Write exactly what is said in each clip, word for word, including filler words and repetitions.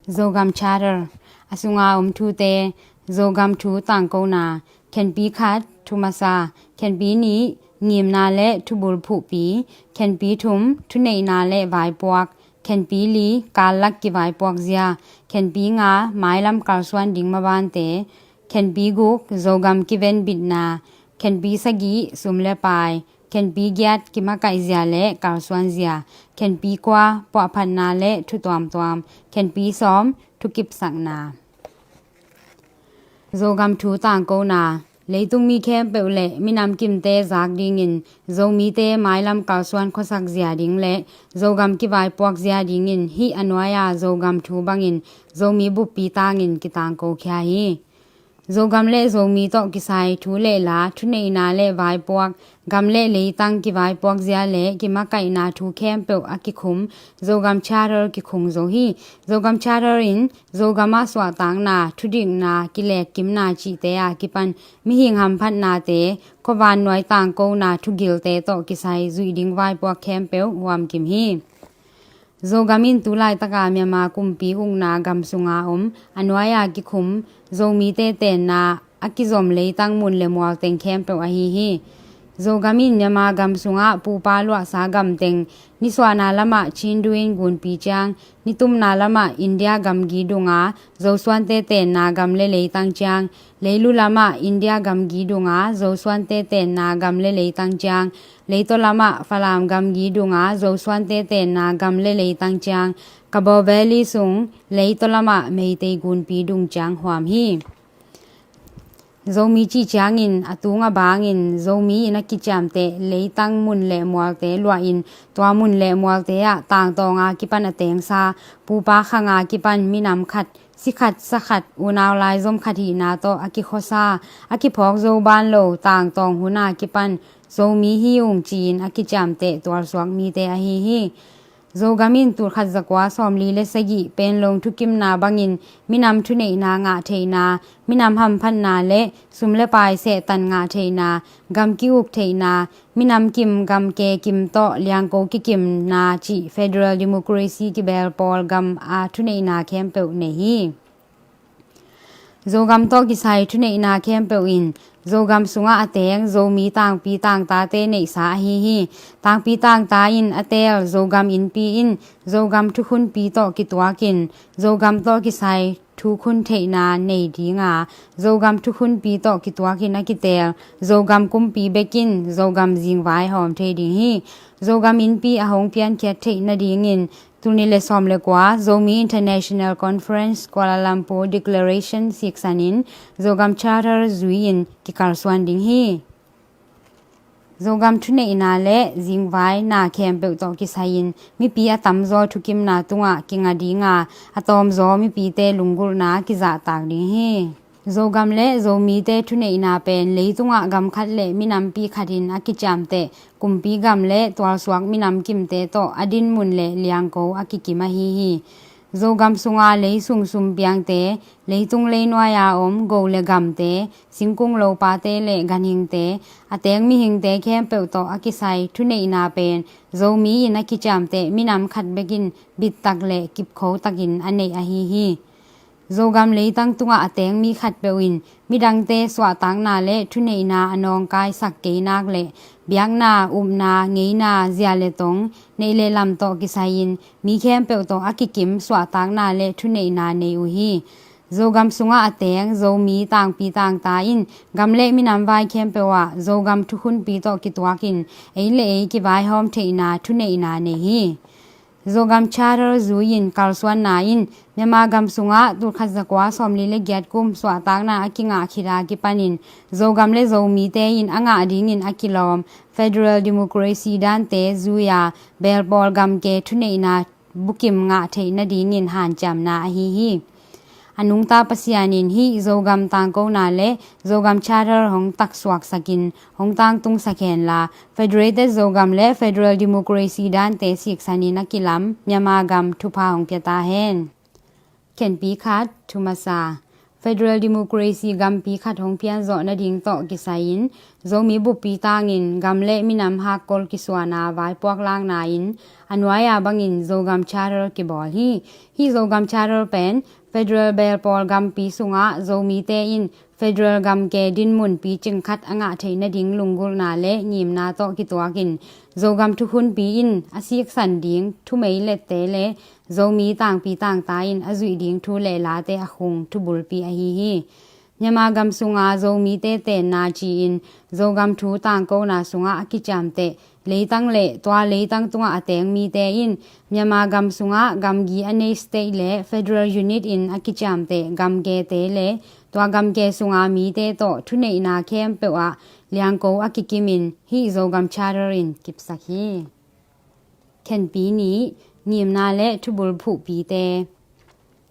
Zogam Charter, a sunga om thute. Zogam thu tangkona. Khenpi khat, thu masa. Khenpi nih, ngimna le thubul phuhpi. Khenpi thum, thuneihna le vaipuak. Khenpi li, kallak kivaipuak zia. Khenpi nga, mailam kalsuan ding mabante. Khenpi guk, Zogam kiven bitna. Khenpi sagih, sum le pai. Khenpi giat, kimakaih zia le kalsuan zia. Khenpi kua, puahphatna le thu tuamtuam. Khenpi sawm, thukipsakna. Zogam thu tangkona. Leitung mi khempeuh le minam kimte zak dingin Zomite mailam kalsuan khuasak zia ding le Zogam kivaipuak zia dingin hih a nuai-a Zogam thu bangin Zomi buppi tangin kitangko khia hi. Zogam le Zomi tawh kisai thu le la, thuneihna le vaipuak, gam le leitang kivaipuak zia le kimakaihna thu khempeuh a kikhum Zogam Charter kikhung zo hi. Zogam Charter in Zogam ah suahtakna, thudikna, kilekkimna cihte a kipan mihing hamphatnate, khuavannuai tangkona thugilte tawh kisai zuih ding vaipuak khempeuh huamkim hi. Zogam in tulaitaka Myanmar kumpi ukna gam sunga om a nuai-a kikhum Zomite tenna a kizom leitang mun le mual teng khempeuh ahi hi. Zogam in Myanmar gam sungah pupa luahsa gam teng, nisuahna lamah Chindu in gunpi ciang, nitumna lamah India gamgi dunga Zosuante tenna gam le leitang ciang, leilu lamah India gamgi dunga Zosuante tenna gam le leitang ciang, leitaw lamah Falam gamgi dunga Zosuante tenna gam le leitang ciang, Kabaw Valley sung leitaw lamah Meitei gunpi dung ciang huam hi. Zomi cih ciangin a tung a bangin Zomi in a kiciamteh leitang mun le mualte luahin tua mun le mualte ah tangtawnga kipan a tengsa, pupa khanga kipan minam khat, si khat, sa khat, unau laizom khat hihna tawh a kikhuasa, a kiphawk zo ban lo tangtawng huna kipan Zomi hi ung ci-in a kiciamteh tualsuak mite ahi hi. Zogam in tulkhat zakua sawmli le sagih Penlong thukimna bangin minam thuneihna ngah theihna, minam hamphatna le sum le pai sehtan ngah theihna, gam ki-uk theihna, minam kim gam ke kim tawh liangko kikimna cih federal democracy kibel pawl gam a thuneihna khempeuh nei hi. Zogam tawh kisai thuneihna khempeuh in Zogam sungah a teng Zomi tangpi tangtate neihsa ahi hi. Tangpi tangta in a teel Zogam innpi in Zogam thukhunpi tawh kituakin Zogam tawh kisai thukhun theihna nei dinga, Zogam thukhunpi tawh kituakin a kiteel Zogam kumpi bekin Zogam zingvai hawm thei ding hi. Zogam innpi a hong piankhiat theih nadingin tul nih le sawm le kua Zomi International Conference Kuala Lumpur Declaration siksanin Zogam Charter zui-in kikalsuan ding hi. Zogam thuneihna le zingvaina khempeuh tawh kisai-in mipi a tamzaw thukimna tungah kinga dinga, a tawmzaw mipite lunggulhna kizahtak ding hi. Zogam le Zomite thuneihna pen leitungah gam khat le minampi khatin a kiciamteh kumpi gam le tualsuak minam kimte tawh a dinmun le liangko a kikim ahi hi. Zogam sunga leisung sumpiangte, leitung leinuai-a om go le gamte, singkung lopate le ganhingte, a teng mihingte khempeuh tawh a kisai thuneihna pen Zomi in a kiciamteh minam khat bekin bittak le kipkhotakin a neih ahi hi. Zogam leitang tungah a teng mi khatpeuh in midangte suahtakna le thuneihna a nawngkaisak keinak le biakna, upna, ngeina, zia le tong, neih le lam tawh kisai-in mi khempeuh tawh a kikim suahtakna le thuneihna nei uh hi. Zogam sungah a teng Zomi tangpi tangta in gam le minam vai khempeuh ah Zogam thukhunpi tawh kituakin ei le ei kivaihawm theihna thuneihna nei hi. Zogam Charter zui-in kalsuanna in Myanmar gam sungah tulkhat zakua sawmli le giat kum suahtakna a kingah khit a kipanin Zogam le Zomite in a ngah dingin a kilawm federal democracy dante zui-a belpawl gamke thuneihna bukim ngah theih nadingin hanciamna ahi hi. A nungta Pasian in hih Zogam tangkona le Zogam Charter hong taksuaksakin hong tangtungsak henla, Federated Zogam le Federal Democracy dante siksanin a kilam Myanmar gam thupha hong pia ta hen. Khenpi khat, thu masa. Federal Democracy gampi khat hong pianzawh nading tawh kisai-in Zomi buppi tangin gam le minam hakkol kisuana vaipuak lakna in a nuai-a bangin Zogam Charter kibawl hi. Hih Zogam Charter pen Federal belpawl gampi sungah Zomite in federal gamke dinmun picing khat a ngah theih nading lunggulhna le ngimna tawh kituakin Zogam thukhunpi in a siksan ding thumei lette le Zomi tangpi tangta in a zuih ding thu le late a khung thubulpi ahi hi. Myanmar gam sunga Zomite tenna ci-in Zogam thu tangkona sungah a kiciamteh leitang le tua leitang tungah a teng mite in Myanmar gam sungah gamgi a nei state le federal unit in a kiciamteh gamkete le tua gamke sunga mite tawh thuneihna khempeuh ah liangko a kikimin hih Zogam Charter in kipsak hi. Khenpi nih, ngimna le thubul phuhpite.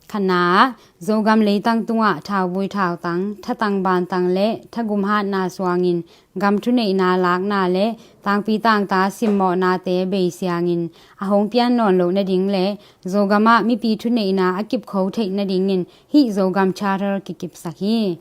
Khatna ah, Zogam leitang tungah thauvui thautang, thatang bantang le thagum hatna suangin gam thuneihna lakna le tangpi tangta simmawhnate beisiangin a hong pian nawn loh nading le Zogam ah mipi thuneihna a kipkho theih nadingin hih Zogam Charter kikipsak hi.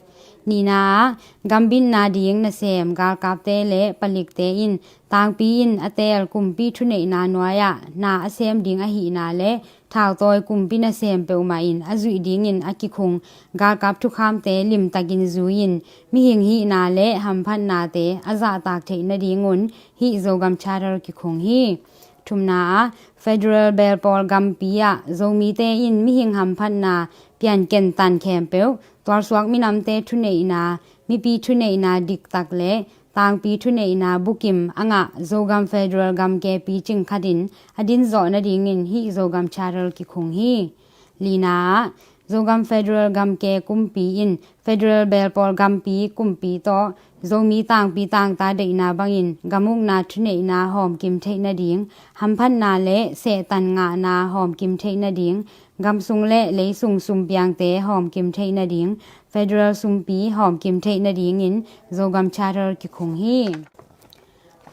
Nihna ah, gambitna ding nasem galkapte le palikte in tangpi in a teel kumpi thuneihna nuai-ah na a sem ding ahihna le thautawi kumpi nasem peuhmah in a zuih dingin a kikhung galkap thukhamte limtakin zui-in mihing hihna le hamphatnate a zahtak theih nadingun hih Zogam Charter kikhung hi. Thumna ah, federal belpawl gampi ah Zomite in mihing hamphatna pianken tan khempeuh tualsuak minamte thuneihna, mipi thuneihna diktak le tangpi thuneihna bukim a ngah Zogam federal gamke picing khatin a dinzawh nadingin hih Zogam Charter kikhung hi. Lina ah, Zogam federal gamke kumpi in federal belpawl gampi kumpi tawh Zomi tangpi tangta deihna bangin gamukna thuneihna hawmkim theih nading, hamphatna le sehtan ngahna hawmkim theih nading, gamsung le leisung sumpiangte hawmkim theih nading, federal sumpi hawmkim theih nadingin Zogam Charter kikhung hi.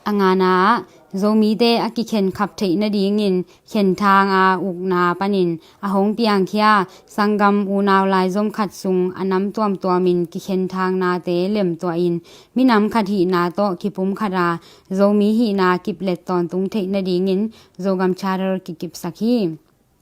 A ngana ah, Zomite a kikhenkhap theih nadingin khenthang a ukna panin a hong piangkhia sanggam unau laizom khat sung a nam tuamtuamin kikhenthang nate lemtuahin minam khat hihna tawh kipum khata Zomi hihna kiplet tawntung theih nadingin Zogam Charter kikipsak hi.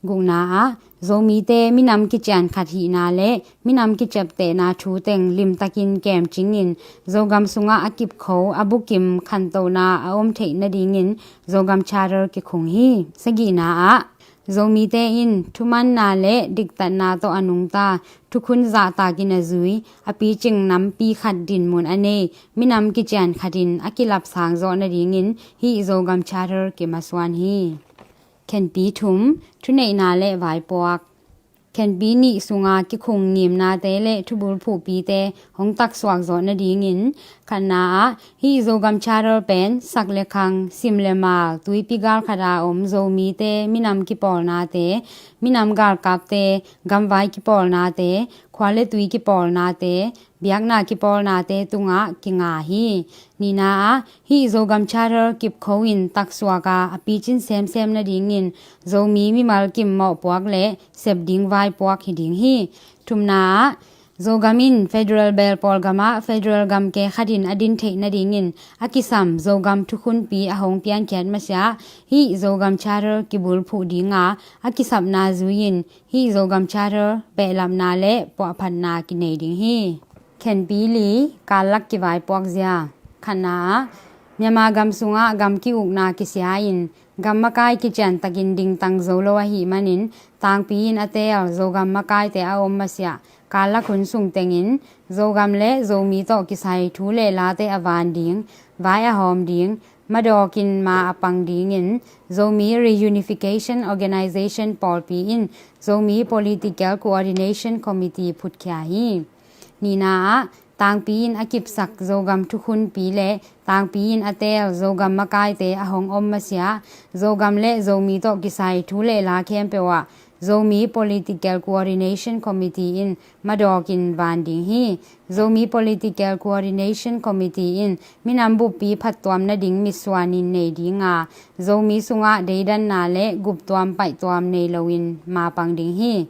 Gukna ah, Zomite minam kician khat hihna le minam kiciaptehna thu teng limtakin kemcingin Zogam sungah a kipkho a bukim khantohna a om theih nadingin Zogam Charter kikhung hi. Sagihna ah, Zomite in thumanna le diktatna tawh a nungta thukhun zahtakin a zui a picing nampi khat dinmun a nei minam kician khatin a kilapsang zawh nadingin hih Zogam Charter kimasuan hi. Khenpi thum, thuneihna le vaipuak. Khenpi nih sunga kikhung ngimnate le thubul phuhpite hong taksuak zawh nadingin khatna ah hih Zogam Charter pen sak le khang, sim le mal, tuipi gal khata om Zomite minam kipawlnate, minam galkapte, gamvai kipawlnate, khua le tui kipawlnate, biakna kipawlnate tungah kinga hi. Nihna ah hih Zogam Charter kipkho in taksuak a a picin semsem nadingin Zomi mimal kim mawhpuak le sep ding vaipuak hi ding hi. Thumna ah Zogam in federal belpawl gamah federal gamke khatin a din theih nadingin a kisam Zogam thukhunpi a hong piankhiat masiah hih Zogam Charter kibulphuh dinga a kisapna zui-in hih Zogam Charter behlapna le puahphatna kinei ding hi. Khenpi li, kallak kivaipuak zia. Khatna ah Myanmar gam sungah gam ki-ukna kisia-in gam makai kiciantakin dingtang zo lo ahih manin tangpi in a teel Zogam makaite a om masiah kallak hun sung tengin Zogam le Zomi tawh kisai thu le late a van ding, vai a hawm ding, madawkin ma a pang dingin Zomi Reunification Organization pawlpi in Zomi Political Coordination Committee phutkhia hi. Nihna ah tangpi in a kipsak Zogam thukhunpi le tangpi in a teel Zogam makaite a hong om masiah Zogam le Zomi tawh kisai thu le la khempeuh ah Zomi Political Coordination Committee in madawkin van ding hi. Zomi Political Coordination Committee in minam buppi phattuam nading mitsuanin nei dinga Zomi sungah deidanna le guptuam paihtuam nei loin mapang ding hi.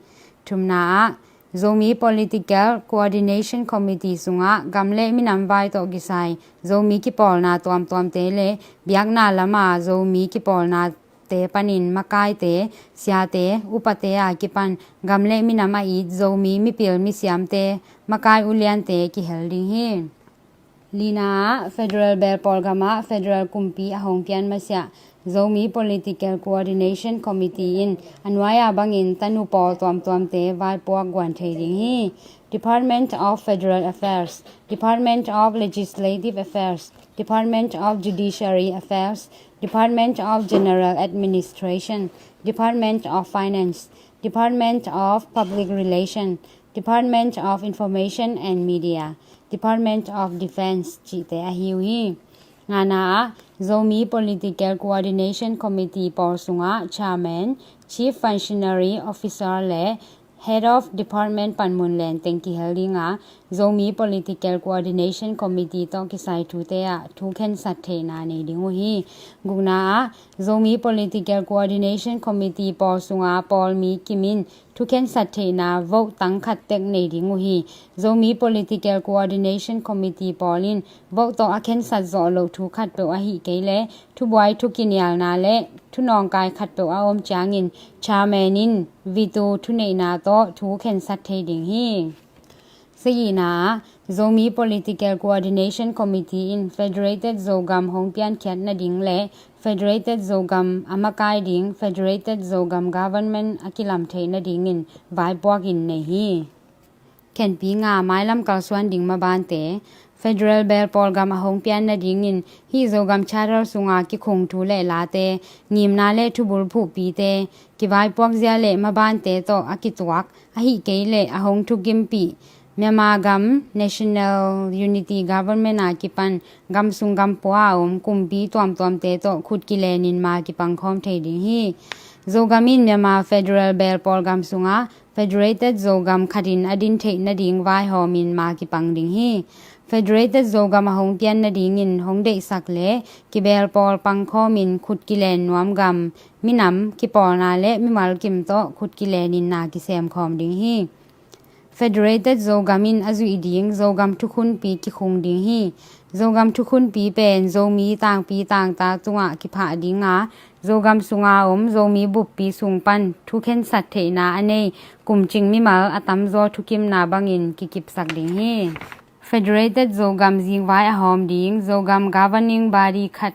Thumna ah Zomi Political Coordination Committee sungah gam le minam vai tawh kisai Zomi kipawlna tuamtuamte le biakna lama Zomi kipawlnate panin makaite, siate, upate a kipan gam le minam a it Zomi mipil misiamte, makai uliante kihel ding hi. Lina ah, Federal Belpawl gamah Federal kumpi a hong pian masiah Zomi Political Coordination Committee in a nuai-a bangin tanu pawl tuamtuamte vaipuak guan thei ding hi. Department of Federal Affairs, Department of Legislative Affairs, Department of Judiciary Affairs, Department of General Administration, Department of Finance, Department of Public Relation, Department of Information and Media, Department of Defense cihte ahi uh hi. Ngana ah, Zomi Political Coordination Committee pawl sungah Chairman, Chief Functionary Officer le Head of Department panmun lenteng kihel dinga, Zomi Political Coordination Committee tawh kisai thute ah thu khensat theihna nei ding uh hi. Gukna ah, Zomi Political Coordination Committee pawl sunga pawlmi kimin thu khensat theihna vote tang khat tek nei ding uh hi. Zomi Political Coordination Committee pawl in vote tawh a khensat zawh loh thu khatpeuh ahih kei le thubuai, thukinialna le thunawngkai khatpeuh a om ciangin Chairman in veto thuneihna tawh thu khensat thei ding hi. Sagihna ah, Zomi Political Coordination Committee in Federated Zogam hong piankhiat nading le Federated Zogam a makai ding Federated Zogam Government a kilam theih nadingin vaipuak in nei hi. Khenpi nga, mailam kalsuan ding mabante. Federal Belpawl gam a hong pian nadingin hih Zogam Charter sunga kikhung thu le late, ngimna le thubul phuhpite, kivaipuak zia le mabante tawh a kituak, ahih kei le a hong thukimpih Myanmar gam National Unity Government a kipan gam sung gam pua a om kumpi tuamtuamte tawh khut kilenin ma kipangkhawm thei ding hi. Zogam in Myanmar Federal Belpawl gam sunga Federated Zogam khatin a din theih nading vaihawmin ma kipang ding hi. Federated Zogam a hong pian nadingin hong deihsak le kibelpawl pangkhawmin khut kilen nuam gam, minam, kipawlna le mimal kim tawh khut kilenin na kisemkhawm ding hi. Federated Zogam in a zuih ding Zogam thukhunpi kikhung ding hi. Zogam thukhunpi pen Zomi tangpi tangta tungah kiphah dinga, Zogam sunga om Zomi buppi sung pan thukhensat theihna a nei kumcing mimal a tamzaw thukimna bangin kikipsak ding hi. Federated Zogam zingvai a hawm ding Zogam Governing Body khat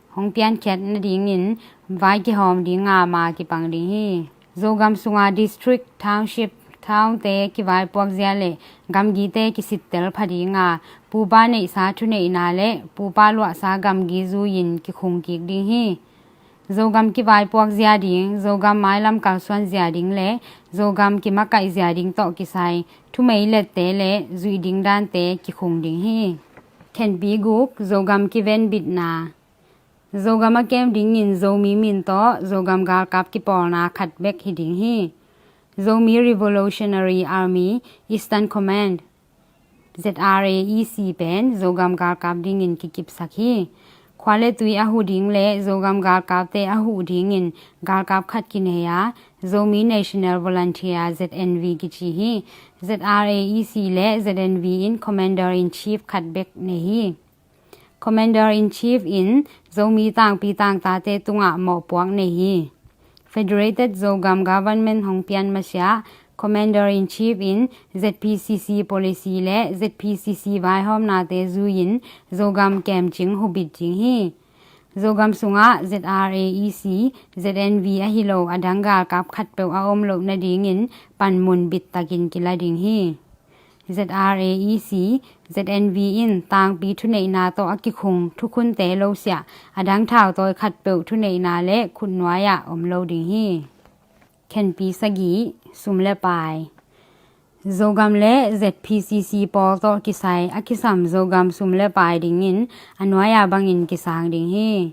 hong piankhiat nadingin vai kihawm dinga ma kipang ding hi. Zogam sunga district, township, townte kivaipuak zia le gamgite kisittel pha dinga, pupa neihsa thuneihna le pupa luahsa gamgi zui-in kikhung kik ding hi. Zogam kivaipuak zia ding, Zogam mailam kalsuan zia ding le Zogam kimakaih zia ding tawh kisai thumei lette le zuih ding dante kikhung ding hi. Khenpi guk, Zogam kivenbitna. Zogam a kem dingin Zomi min tawh Zogam galkap kipawlna khat bek hi ding hi. Zomi Revolutionary Army Eastern Command, Z R A E C pen Zogam galkap dingin kikipsak hi. Khua le tui a huh ding le Zogam galkapte a huh dingin galkap khat kinei a, Zomi National Volunteer, Z N V kici hi. Z R A E C le Z N V in Commander in Chief khat bek nei hi. Commander in Chief in Zomi tangpi tangtate tungah mawhpuak nei hi. Federated Zogam Government hong pian masiah Commander in Chief in Z P C C policy le Z P C C vaihawmnate zui-in Zogam kemcing hubit ding hi. Zogam sungah Z R A E C, Z N V ahi lo a dang galkap khatpeuh a om loh nadingin panmun bittakin kila ding hi. Z R A E C, Z N V in tangpi thuneihna tawh a kikhung thukhunte lo siah a dang thautawi khatpeuh thuneihna le khutnuai-ah om lo ding hi. Khenpi sagih, sum le pai. Zogam le Z P C C pawl tawh kisai a kisam Zogam sum le pai dingin a nuai-a bangin kisang ding hi.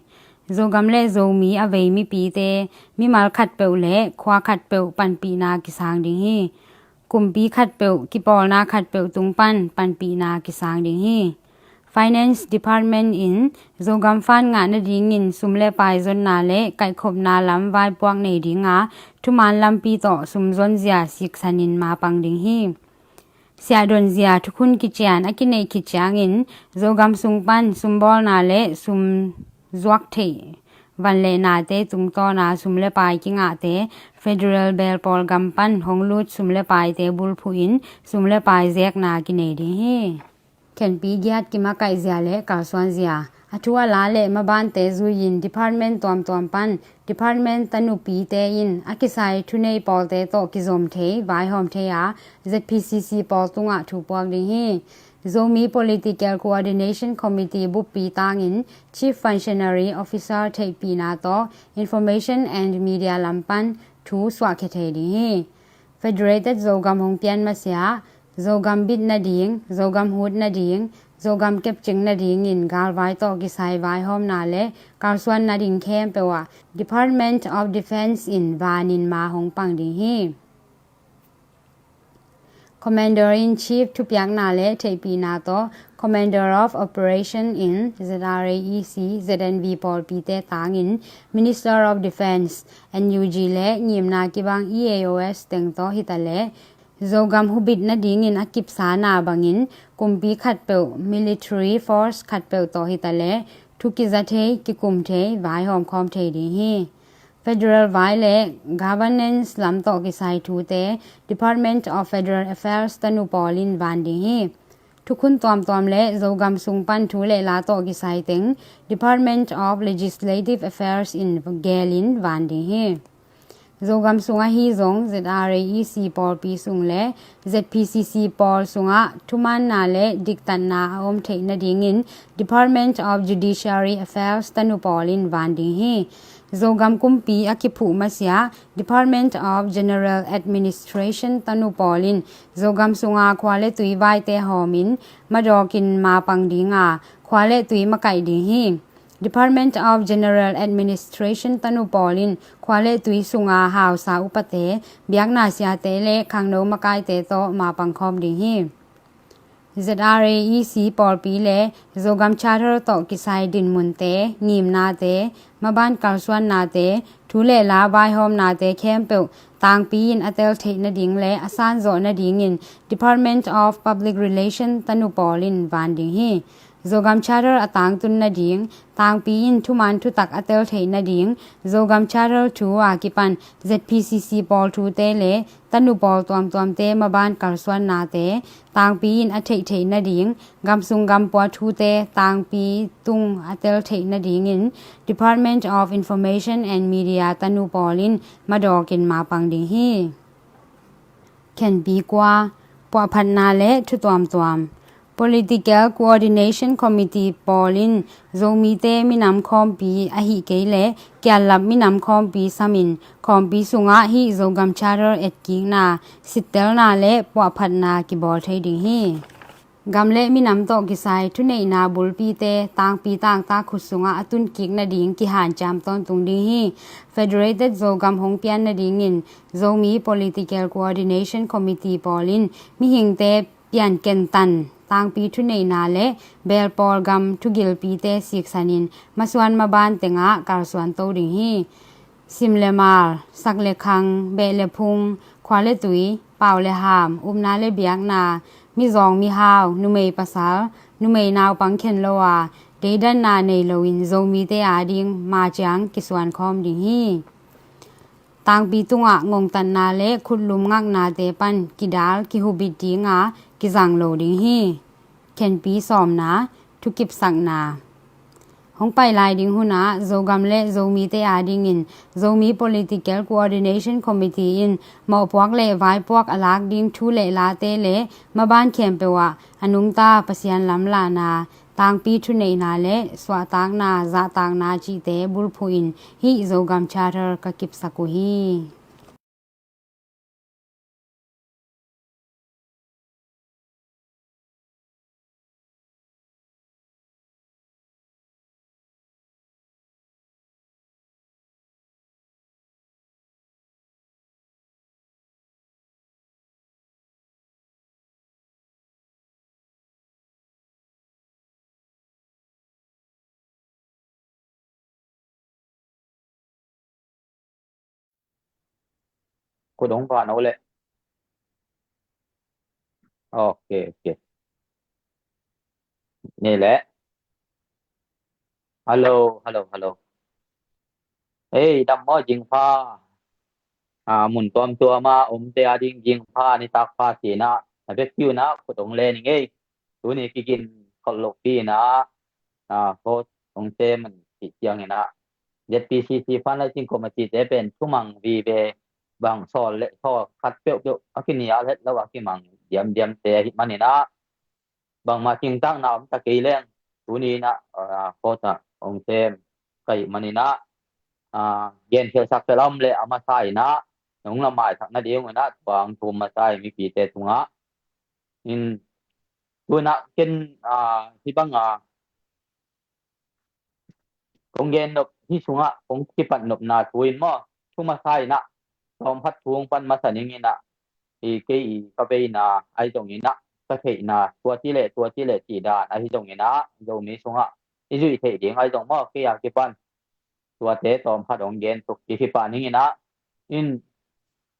Zogam le Zomi a vei mipite, mimal khatpeuh le khua khatpeuh panpihna kisang ding hi. Kumpi khatpeuh, kipawlna khatpeuh tung pan panpihna kisang ding hi. Finance Department in Zogam fund ngah nadingin sum le pai zonna le kaihkhopna lam vaipuak nei dinga, thuman lampi tawh sumzonzia siksanin mapang ding hi. Siahdonzia thukhun kician a kineih khit ciangin Zogam sung pan sumbawlna le sum zuak theih van le nate tungtawna sum le pai kingahte federal belpawl gam pan hong lut sum le paite bulphuhin sum le pai zekna kinei ding hi. Khenpi giat kimakaihzia le kalsuanzia. A thu a la le mabante zuiin department tuamtuam pan department tanupite in a kisai thunei pawlte tawh kizom thei, vaihawm thei a, Z P C C pawl tungah thu puak ding hi. Zomi Political Coordination Committee buppi tangin Chief Functionary Officer theihpihna tawh Information and Media lam pan thu suahkhia thei ding hi. Federated Zogam hong pian masiah Zogam bit nading, Zogam hut nading, Zogam kepcing nadingin galvai tawh kisai vaihawmna le kalsuan nading khempeuh ah Department of Defence in vanin ma hong pang ding hi. Commander in Chief thupiakna le theihpihna tawh Commander of Operation in Z R A E C, Z N V pawlpite tangin Minister of Defence, N U G le ngimna kibang E A O S teng tawh hitaleh Zogam hubit nadingin a kipsana bangin kumpi khatpeuh, military force khatpeuh tawh hitaleh thu kiza thei, kikum thei, vaihawm khawm thei ding hi. Federal vai le governance lam tawh kisai thute Department of Federal Affairs tanu pawlin van ding hi. Thukhun tuamtuam le Zogam sung pan thu le la tawh kisai teng Department of Legislative Affairs in gelin van ding hi. Zogam sung ahi zong Z R A E C pawlpi sung le Z P C C pawl sungah thumanna le diktatna a om theih nadingin Department of Judiciary Affairs tanu pawlin van ding hi. Zogam kumpi a kiphuh masiah Department of General Administration tanu pawlin Zogam sunga khua le tui vaite hawmin madawkin mapang dinga khua le tui makaih ding hi. Department of General Administration tanu pawlin khua le tui sunga hausa upate, biakna siate le khangno makaite tawh mapang khawm ding hi. Z R A E C pawlpi le Zogam Charter tawh kisai dinmunte, ngimnate, maban kalsuannate, thu le la vaihawmnate khempeuh tangpi in a tel theih nading le a sanzawh nadingin Department of Public Relation tanu pawlin van ding hi. Zogam Charter a tangtun nading, tangpi in thuman thutak a tel theih nading, Zogam Charter thu a kipan Z P C C pawl thute le tanu pawl tuamtuamte maban kalsuannate tangpi in a theih theih nading, gamsung gampua thute tangpi tung a tel theih nadingin Department of Information and Media tanu pawlin madawkin mapang ding hi. Khenpi kua, puahphatna le thu tuamtuam. Political Coordination Committee pawlin Zomite minam khawmpi ahih kei le kiallap minam khawmpi samin khawmpi sungah hih Zogam Charter etkikna, sittelna le puahphatna kibawl thei ding hi. Gam le minam tawh kisai thuneihna bulpite tangpi tangtak khut sungah a tunkik nading kihanciam tawntung ding hi. Federated Zogam hong pian nadingin Zomi Political Coordination Committee pawlin mihingte piankentan tangpi thuneihna le belpawl gam thugilpite siksanin masuan maban tengah kalsuan to ding hi. Sim le mal, sak le khang, beh le phung, khua le tui, pau le ham, upna le biakna, mizawng mihau, numei pasal, numei naupang khen lo a, deidanna nei loin Zomite ading maciang kisuan khawm ding hi. Tangpi tungah ngongtatna le khutlum ngaknate pan kidal kihubit dinga kizang lo ding hi. Khenpi sawmna, thukipsakna. Hong pai lai ding hunah Zogam le Zomite adingin Zomi Political Coordination Committee in mawhpuak le vaipuak a lak ding thu le late le maban khempeuh ah a nungta Pasian lamlahna, tangpi thuneihna le suahtakna, zahtakna cihte bulphuhin hih Zogam Charter ka kipsak uh hi. Khut hong pha no le. Ok, ok. Ni le. Hello, hello, hello. Ei, dam maw, jingpha. A, mun tuamtuam a omte a ding jingpha, nitak pha ci-in ah, a bek piu-in ah khut hong len ing ei. Tuni kigin khol lopi-in ah, a, host hong sem man cih ciangin ah, ZPCC Fundraising Committee te pen thumang vive, bang sawl le sawl khat peuhpeuh a kinial het lo a kimang diamdiamte ahih manin ah, bangmah cingtakna om ta kei leng, tuni-in ah, a, host ah hong sem ka hih manin ah, a, genkhialhsak peuh a om leh a masa-in ah nong na maisak nading un ah, tua hong thum masa-in mipite tungah. In, tu-in ah ken, a, hih bang a kong gen nop, hih sungah kong kipat nopna thu in maw, thu masa-in ah, tawmkhat thu hong pan masa ning in ah, i kei i ka veina ahi zongin ah, ka theihna, tua ci leh, tua ci leh cih dan ahi zongin ah, Zomi sungah i zuih theih ding ahi zong maw, kei a kipan tuate tawmkhat hong gen tuk, kikipah ning in ah, in,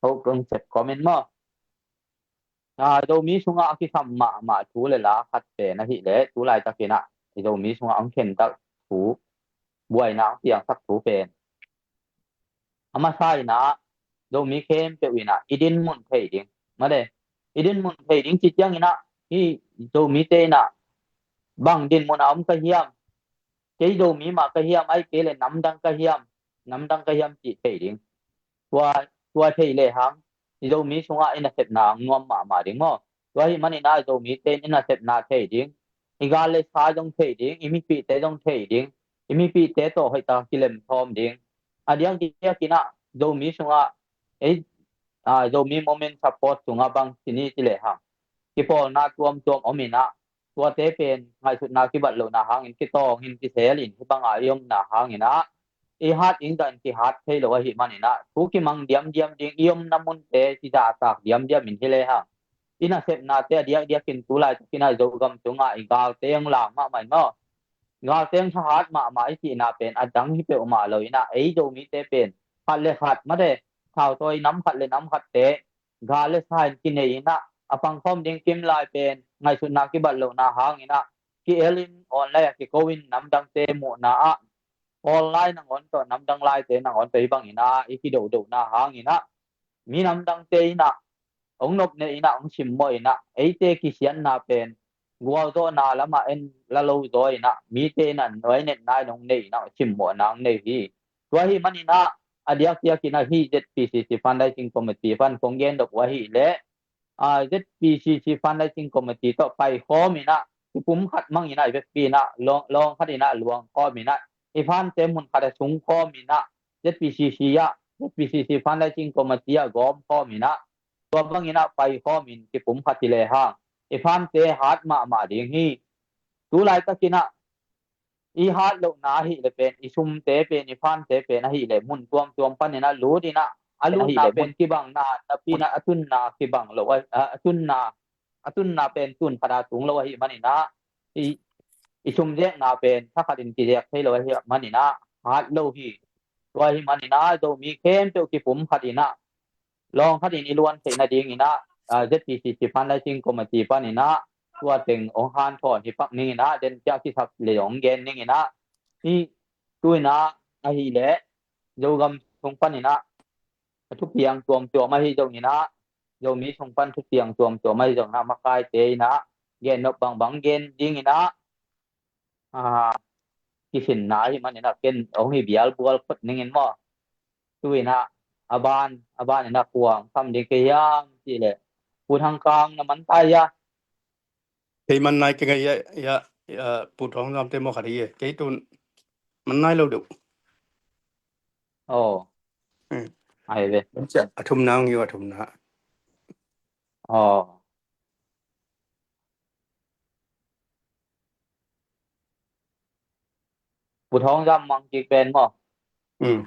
ho kong sep comment maw. A, Zomi sungah a kisam mahmah thu le la khat pen ahih leh, tu laitakin ah i Zomi sungah hong khensak thu, buaina hong piangsak thu pen, a masa-in ah, Zomi khempeuh in ah i dinmun thei ding. Mate, i dinmun thei ding cih ciangin ah, hih Zomite in ah bang dinmun a om ka hiam, kei Zomi mah ka hiam, ahih kei leh namdang ka hiam, namdang ka hiam cih thei ding. Tua, tua thei lehang, i Zomi sungah i nasepna hong nuam mahmah ding maw. Tua ahih manin ah, i Zomite in i nasepna thei ding, i gal le sa zong thei ding, i mipihte zong thei ding, i mipihte tawh hoihtak kilem thawm ding. A diakdiakin ah, Zomi sungah, ei, a, Zomi Moment Support sungah bang ci ni ci lehang, kipawlna tuamtuam om in ah, tuate pen ngaihsutna kibat lohna hangin kitawng in, kisel in, hih banga i omna hangin ah, i hat ding zah in kihat thei lo ahih manin ah, thu kimang diamdiam ding, i omna munte kizahtak diamdiam in hi lehang, i nasepnate a diakdiakin tu laitakin ah Zogam sungah i galte hong lang mahmah in maw. Galte hong thahat mahmah i cihna pen a dang hi peuhmah lo in ah, ei Zomite pen khat le khat, mate, thautawi nam khat le nam khatte gal le sa in kinei in ah, a pangkhawm ding kimlai pen ngaihsutna kibat lohna hangin ah, ki-el in, online ah kiko in, namdangte muhna ah, online nangawn tawh, namdang laite nangawn tawh hih bangin ah i kidohdohna hangin ah, mi namdangte in ah hong nopneh in ah, hong simmawh in ah, eite kisiatna pen gualzawhna lamah en la lo zaw in ah, mite in ah nuainetna in hong nei in ah, simmawhna hong nei hi. Tua ahih manin ah, a diakdiakin ah hih ZPCC Fundraising Committee pan kong gen nop uh ahih leh, a, ZPCC Fundraising Committee tawh paikhawm in ah, i pumkhat mang in ah, i vekpi in ah, lawng, lawng khat in ah luangkhawm in ah, i fante mun khat ah sungkhawm in ah, ZPCC ah, ZPCC Fundraising Committee ah gawmkhawm in ah, tua bangin ah paikhawm in kipumkhat hi lehang, i fante hat mahmah ding hi. Tu laitakin ah, i hat lohna ahih leh pen, i sumte pen, i fante pen ahih leh mun tuamtuam panin ah lut in ah, a lutna pen kibang na napi in ah, a tunna kibang lo, a, a tunna, a tunna pen tun khat a tung lo ahih manin ah, i, i sum zekna pen thakhat in kizek thei lo ahih manin ah hat lo hi. Tua ahih manin ah Zomi khempeuh kipumkhat in ah, lawng khat in i luan theih nadingin ah, a, ZPCC Fundraising Committee panin ah, tua teng hong hanthawn hi pak ning in ah, den ciah kisap le hong gen ning in ah, hih tu-in ah ahih leh, Zogam sung panin ah, a thupiang tuamtuam ahi zongin ah, Zomi sung pan thupiang tuamtuam ahi zongin ah, makaite in ah gen nop bangbang gen dingin ah, a, kisinna ahih manin ah, ken hong hi bialbual phot ning in maw. Tu-in ah, a ban, a ban in ah kua hong sam ding ka hiam cih leh, Pu Thang Kang na man ta hia? Kei man nai keng a, ya, ya, ya, Pu Thawng Zam te maw khat hi e. Kei tun man nai lo deuh. Oh. Hmm. Ai ve. A thumna hong hi uh, a thumna. Oh. Pu Thawng Zam mang kik pen maw. Hmm.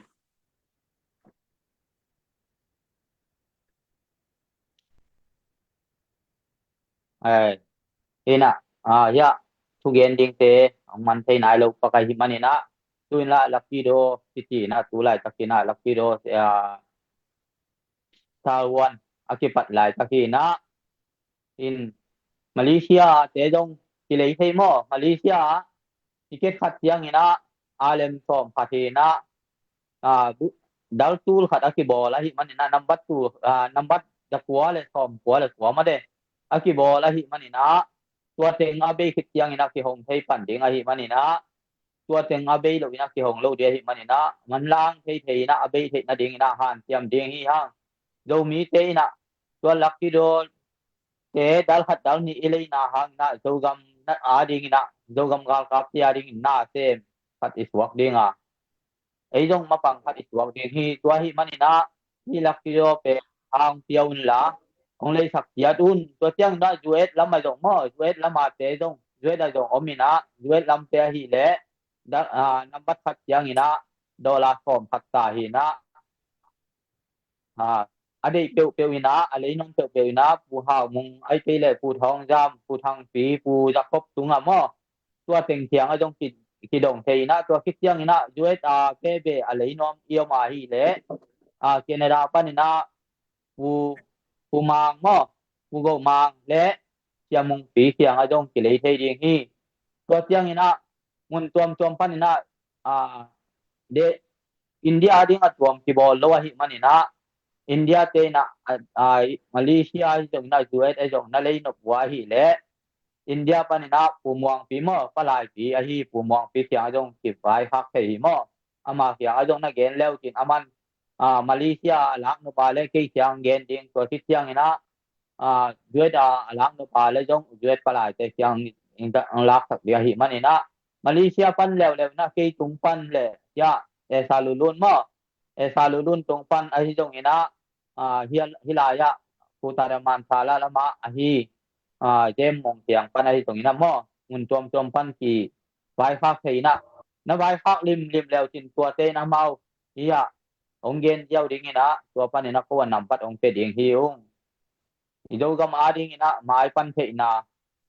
Ai, hi in ah, a, ya, thugen dingte hong man thei nai lo pak ahih manin ah, tu-in lah Lucky Draw cih in ah, tu laitakin ah Lucky Draw, a, Sawan a kipat laitak hi inah, in Malaysia te zong kilei thei maw? Malaysia ah ticket khat ciangin ah alem sawm khat hi inah, ah, bu-, dal tul khat a kibawl ahih manin ah, nambat tul, ah, nambat zakua le sawmkua le kua mah de a kibawl ahih manin ah, tua teng a bei khit ciangin ah kihong thei pan ding ahih manin ah, tua teng a bei lo inah kihong lo ding ahih manin ah, manlang thei thei inah a bei theih nading inah hanciam ding hi hang. Zomite inah tua lucky draw te dal khat dal nih i leina hang inah Zogam na a ding inah, Zogam galkapte a ding in na sem khat i suak ding a, ei zong mapang khat i suak ding hi. Tua ahih manin ah hih lucky draw pen hong pia un la, hong leisak ciat un. Tua ciangin ah U S lam ah zong maw, U S lam ah te zong, U S ah zong om inah, U S lamte ahih leh da-, ah, nambat khat ciangin ah dollar sawm khat ta hi inah, ah, a deih peuhpeuh inah, a leinuam peuhpeuh inah, Pu Hau Mung ahih kei leh Pu Thawng Zam, Pu Thang Pi, Pu Za Khop tungah maw, tua teng kiangah zong ki-, kidong thei inah, tua khit ciangin ah U S a P B a leinuam i om ahih leh, ah, Canada pan inah Pu, Pu Mang maw, Pu Go Mang le Sia Mung Pi kiangah zong kilei thei ding hi. Tua ciangin ah mun tuamtuam pan inah, ah, de, India a ding a tuam kibawl lo ahih manin ah, India te inah, ah, ah, Malaysia ahi zongin ah U S ahi zongin ah lei nop uh ahih leh, India pan inah Pu Muang Pi maw, palai pi ahi Pu Muang Pi kiangah zong kivaikhak thei hi maw. Ama kiangah zong na gen leu cin, aman, ah, Malaysia a lak nop a le kei kiang gen ding, tua khit ciangin ah, ah, U S a, a lak nop a le zong U S palaite kiang in, in laksak ding ahih manin ah, Malaysia pan leuleu inah kei tung pan le, ya, Esa Lulun maw, Esa Lulun tung pan ahi zongin ah, ah, hih, hih lai ah Pu Tadaman Sala lamah ahi, ah, Jem Mong Thiang pan ahi zongin ah maw, mun tuamtuam pan kivaikhak thei inah, na vaikhak limlim leu cin tuate inah amau hi ah hong gen ziau ding inah, tua pan inah ko a nambat hong pia ding hi ung. I Zogam a ding inah mai pan theihna,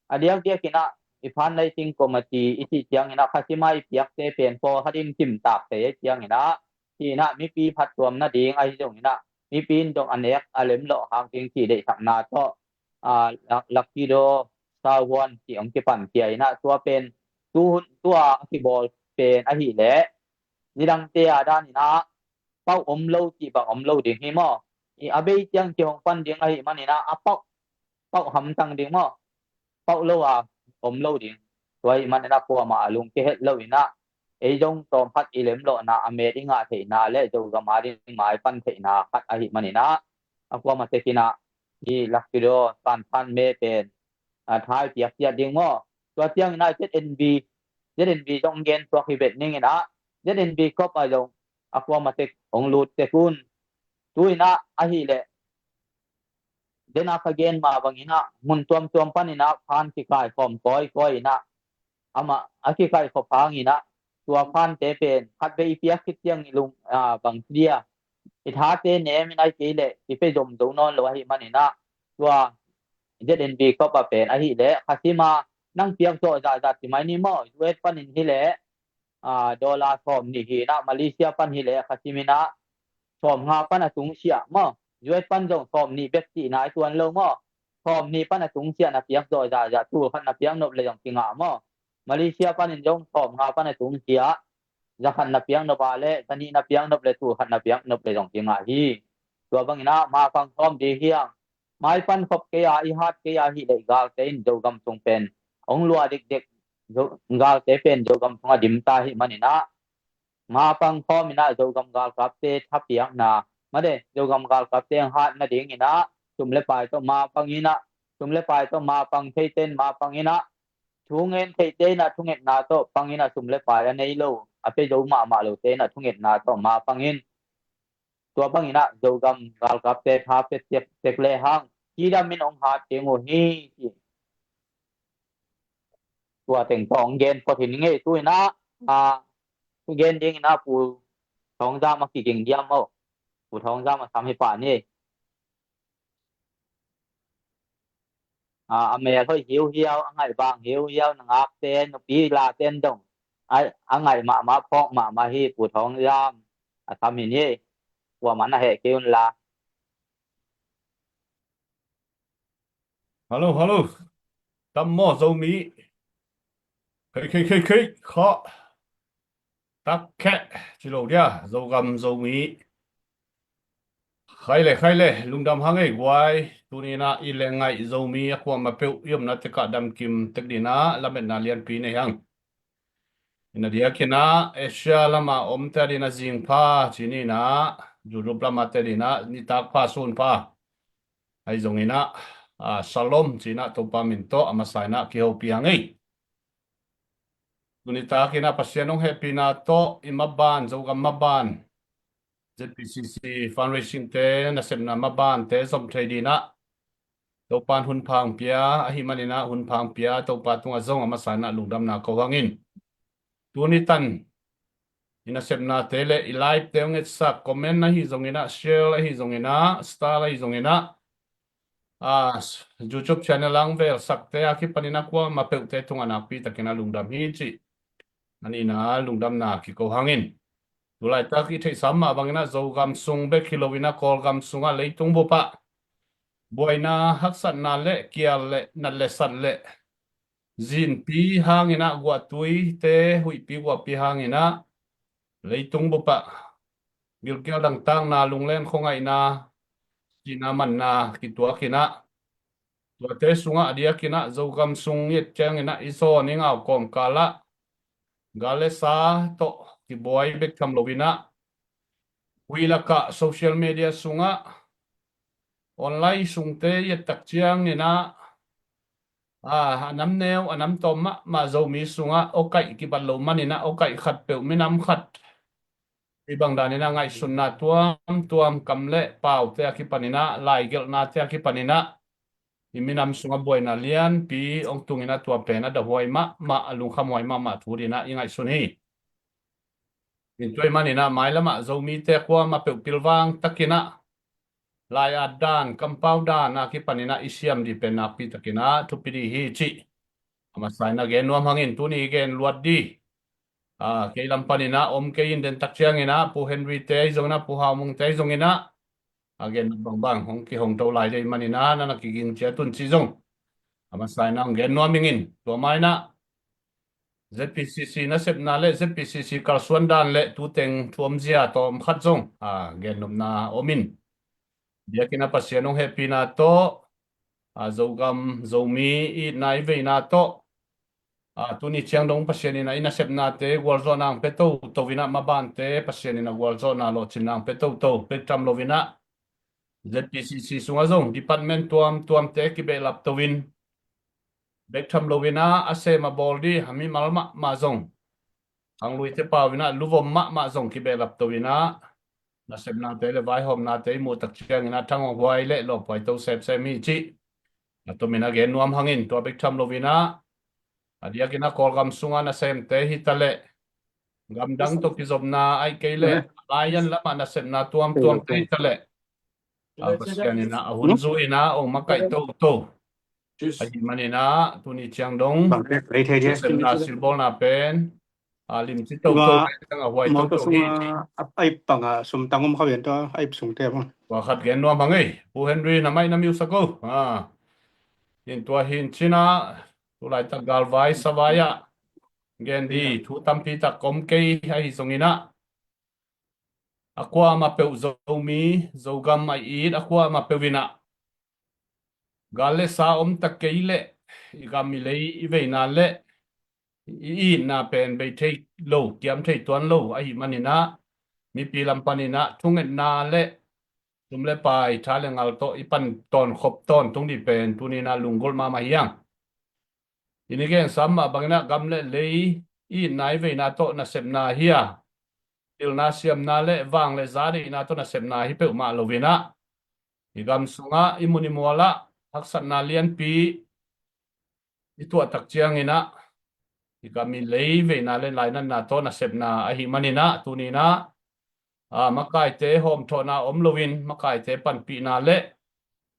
a diakdiak inah i fundraising committee i cih ciangin ah khasim a i piakte pen pawlkhat in kimtak thei ahih ciangin ah, hi inah mipi phattuam nading ahi zongin ah, mipi in dong a nek a lemlawh hang ding cih deihsakna tawh, ah, lak-, lucky draw, Sawan cih hong kipan khia inah, tua pen tu hun tua a kibawl pen ahih leh nidangte a dan inah pauh om lo cih bang om lo ding hi maw. I a bei ciang kihong pan ding ahih manin ah a pauh, pauh hamtang ding maw, pauh lo a om lo ding. Tua ahih manin ah kuamah a lungkia het lo inah, ei zong tawmkhat i lemlawhna a met i ngah theihna le Zogam a ding mai pan theihna khat ahih manin ah, a kuamah tek inah hih lucky draw sansan me pen, ah, thai piak ciat ding maw. Tua ciangin ah Z N B, Z N B zong gen suak hi bet ning inah, Z N B Cup ah zong a kuamah tek hong lut tek un. Tu inah ahih leh, den a ka gen mah bang inah mun tuamtuam pan inah fund kikaikhawm kawikawi inah, amah a kikaikhop hang inah, tua fundte pen khatvei i piak khit ciang i lung, ah, bang ci dia, i thate nem inah ahih kei leh i pia zom zo nawn lo ahih manin ah, tua Z N B Cup ah pen ahih leh khasim a nang piak zawh zahzah ci mai ni maw, U S panin hi leh, ah, dollar sawm nih hi inah, Malaysia pan hi leh khasim inah sawm nga pan a tungsiah maw, U S pan zong sawm nih bek cihna i tuan lo maw, sawm nih pan a tungsiah na piak zawh zahzah, tul khat na piak nop le zong kingah maw. Malaysia panin zong sawm nga pan a tungsiah, za khat na piak nop a le, za nih na piak nop le, tul khat na piak nop le zong kingah hi. Tua bang inah mapang khawm ding hi hang. Mai pan khop kei a, i hat kei a ahih leh galte in Zogam sung pen hong lua dekdek, Zo-, galte pen Zogam sung a dim ta ahih manin ah, mapang khawm inah Zogam galkapte thapiakna, made, Zogam galkapte hong hat nading inah sum le pai tawh mapang inah, sum le pai tawh mapang theite in mapang inah, thu ngen theite inah thungetna tawh pang inah, sum le pai a nei lo, a pia zo mahmah lote inah thungetna tawh mapang in. Tua bang inah Zogam galkapte tha pia tek, tek le hang, cidam in hong hat ding uh hi, ci. Tua teng tawh hong gen phot hi ning ei. Tu inah, ah, tu gen ding inah Pu Thawng Zam a kiging diam maw. Pu Thawng Zam a sam hi pah ni. Ah, a mel hoih hiuhiau, a ngaih bang hiuhiau, na ngakte, nupi late in dong a, a ngaih mahmah, phawk mahmah hi. Pu Thawng Zam a sam hi ni. Kuamah na heh kei un la. Hello, hello. Tam maw Zomi? Khei, khei, khei, khei, kha. Tak kheh, ci lo dia, Zogam Zomi. Khai le, khai le, lungdam hang ei guai. Tuni in ah i leh ngaih Zomi a kuamah peuh i omna tekah damkim tek ding in ah lametna lianpi nei hang. Ina diakin ah Asia lama omte ading in ah zing pha ci ni in ah, YouTube lama te ading in ah nitak pha, sun pha. Ahi zongin ah, ah, Shalom ci in ah Topa min tawh a masa in ah kihopih hang ei. Tuni takin ah Pasian hong hehpihna tawh i maban, Zogam maban, ZPCC fundraising te, nasepna maban te zom thei ding in ah Topa in hun pha hong pia, ahih manin ah hun pha hong pia Topa tungah zong a masa in ah lungdamna ko hang in. Tuni tan i nasepna te le i live te hong etsak, comment ahi zongin ah, share ahi zongin ah, star ahi zongin ah, ah, YouTube channel a hong velsak te a kipan in ah kuamah peuh te tungah nakpi takin ah lungdam hi cih a ni in ah lungdamna kiko hang in. Tu laitak i theihsa mah bangin ah Zogam sung bek hi lo in ah Kawlgam sungah leitung bup ah buaina, haksatna le kial le nat le sat le zinpi hang in ah, guahtuite huihpi guahpi hang in ah leitung bup ah gilkial dangtakna, lunglen khuangaihna, sihna manna kituak in ah, tuate sungah a diakin ah Zogam sung i et ciangin ah i zawn i ngau kawmkal ah gal le sa tawh kibuai bek tham lo in ah, huih lakah social media sungah, online sungte i et tak ciangin ah, ah, a nam neu a nam tawm mahmah Zomi sungah awkaih kibat lo manin ah awkaih khat peuh, minam khat, i bang danin ah ngaihsutna tuamtuam, kam le paute a kipan in ah, laigelhnate a kipan in ah i minam sungah buaina lianpi hong tung in ah tua pen a dahuai mahmah, a lungkhamhuai mahmah thu ding in ah i ngaihsun hi. In tua ahih manin ah mailam ah Zomite kuamah peuh pilvang takin ah lai-at dan, kampau dan a kipan in ah i siam ding pen nakpi takin ah thupi ding hi cih a masa in ah gen nuam hang in. Tuni i gen luat ding, ah, kei lam panin ah om kei in, den tak ciangin ah Pu Henry te ahi zongin ah, Pu Hau Mung te ahi zongin ah, a gen bangbang hong kihong to lai ding ahih manin ah na na kiging ciat un cih zong a masa in ah hong gen nuam ing in. Tua mah in ah ZPCC nasepna le ZPCC kalsuan dan le tu teng thu omzia tawm khat zong, ah, gen nopna om in. Biakinn ah Pasian hong hehpihna tawh, ah, Zogam Zomi i itna i veina tawh, ah, tuni ciang dong Pasian in ah i nasepnate gualzawhna hong pia toto in ah, mabante Pasian in ah gualzawhna lawhcinna hong pia toto bek tham lo in ah, ZPCC sungah zong department tuamtuamte kibehlap to in, bek tham lo in ah a sem a bawl ding a mimal mahmah zong, khangluite pau in ah luvom mahmah zong kibehlap to in ah, nasepnate le vaihawmnate i muh tak ciangin ah thang hong huai le lawphuai to semsem hi cih a tomin a gen nuam hang in. Tua bek tham lo in ah, a diakin ah Kawlgam sungah nasemte hi ta leh, gamdang tawh kizopna ahih kei leh, lai-an lamah nasepna tuamtuamte hi ta leh, ah, Pasian in ah a hun zu in ah hong makaih toto ahih manin ah tuni ciang dong nasepna silbawlna pen, ah, limci toto, a huai toto hi cih. Ai pang ah sum tang om kha ven, tua ai sungte bang. Tua khat gen nuam hang ei, Pu Henry, na mic na mute sak o. Ah, in tua hi in cin ah, tu laitak galvai savai ah gen ding thu tampi tak om kei ahi zongin ah, a kuamah peuh Zomi, Zogam a i it a kuamah peuh in ah, gal le sa om ta kei leh i gam i lei i veina le i itna pen bei thei lo, kiam thei tuan lo ahih manin ah, mipi lam panin ah thungetna le sum le pai, tha le ngal tawh i pan tawnkhop tawntung ding pen tuni in ah lunggulh mahmah hi hang. I ni gen sam mah bangin ah gam le lei i itna i veina tawh nasepna hi a, pilna siamna le vang le za deihna tawh nasepna hi peuhmah lo in ah, i gam sungah i mun i mual ah haksatna lianpi i tuah tak ciangin ah, i gam i lei veina le lainatna tawh nasepna ahih manin ah, tuni in ah, ah, makaite hawmthawhna om lo in, makaite panpihna le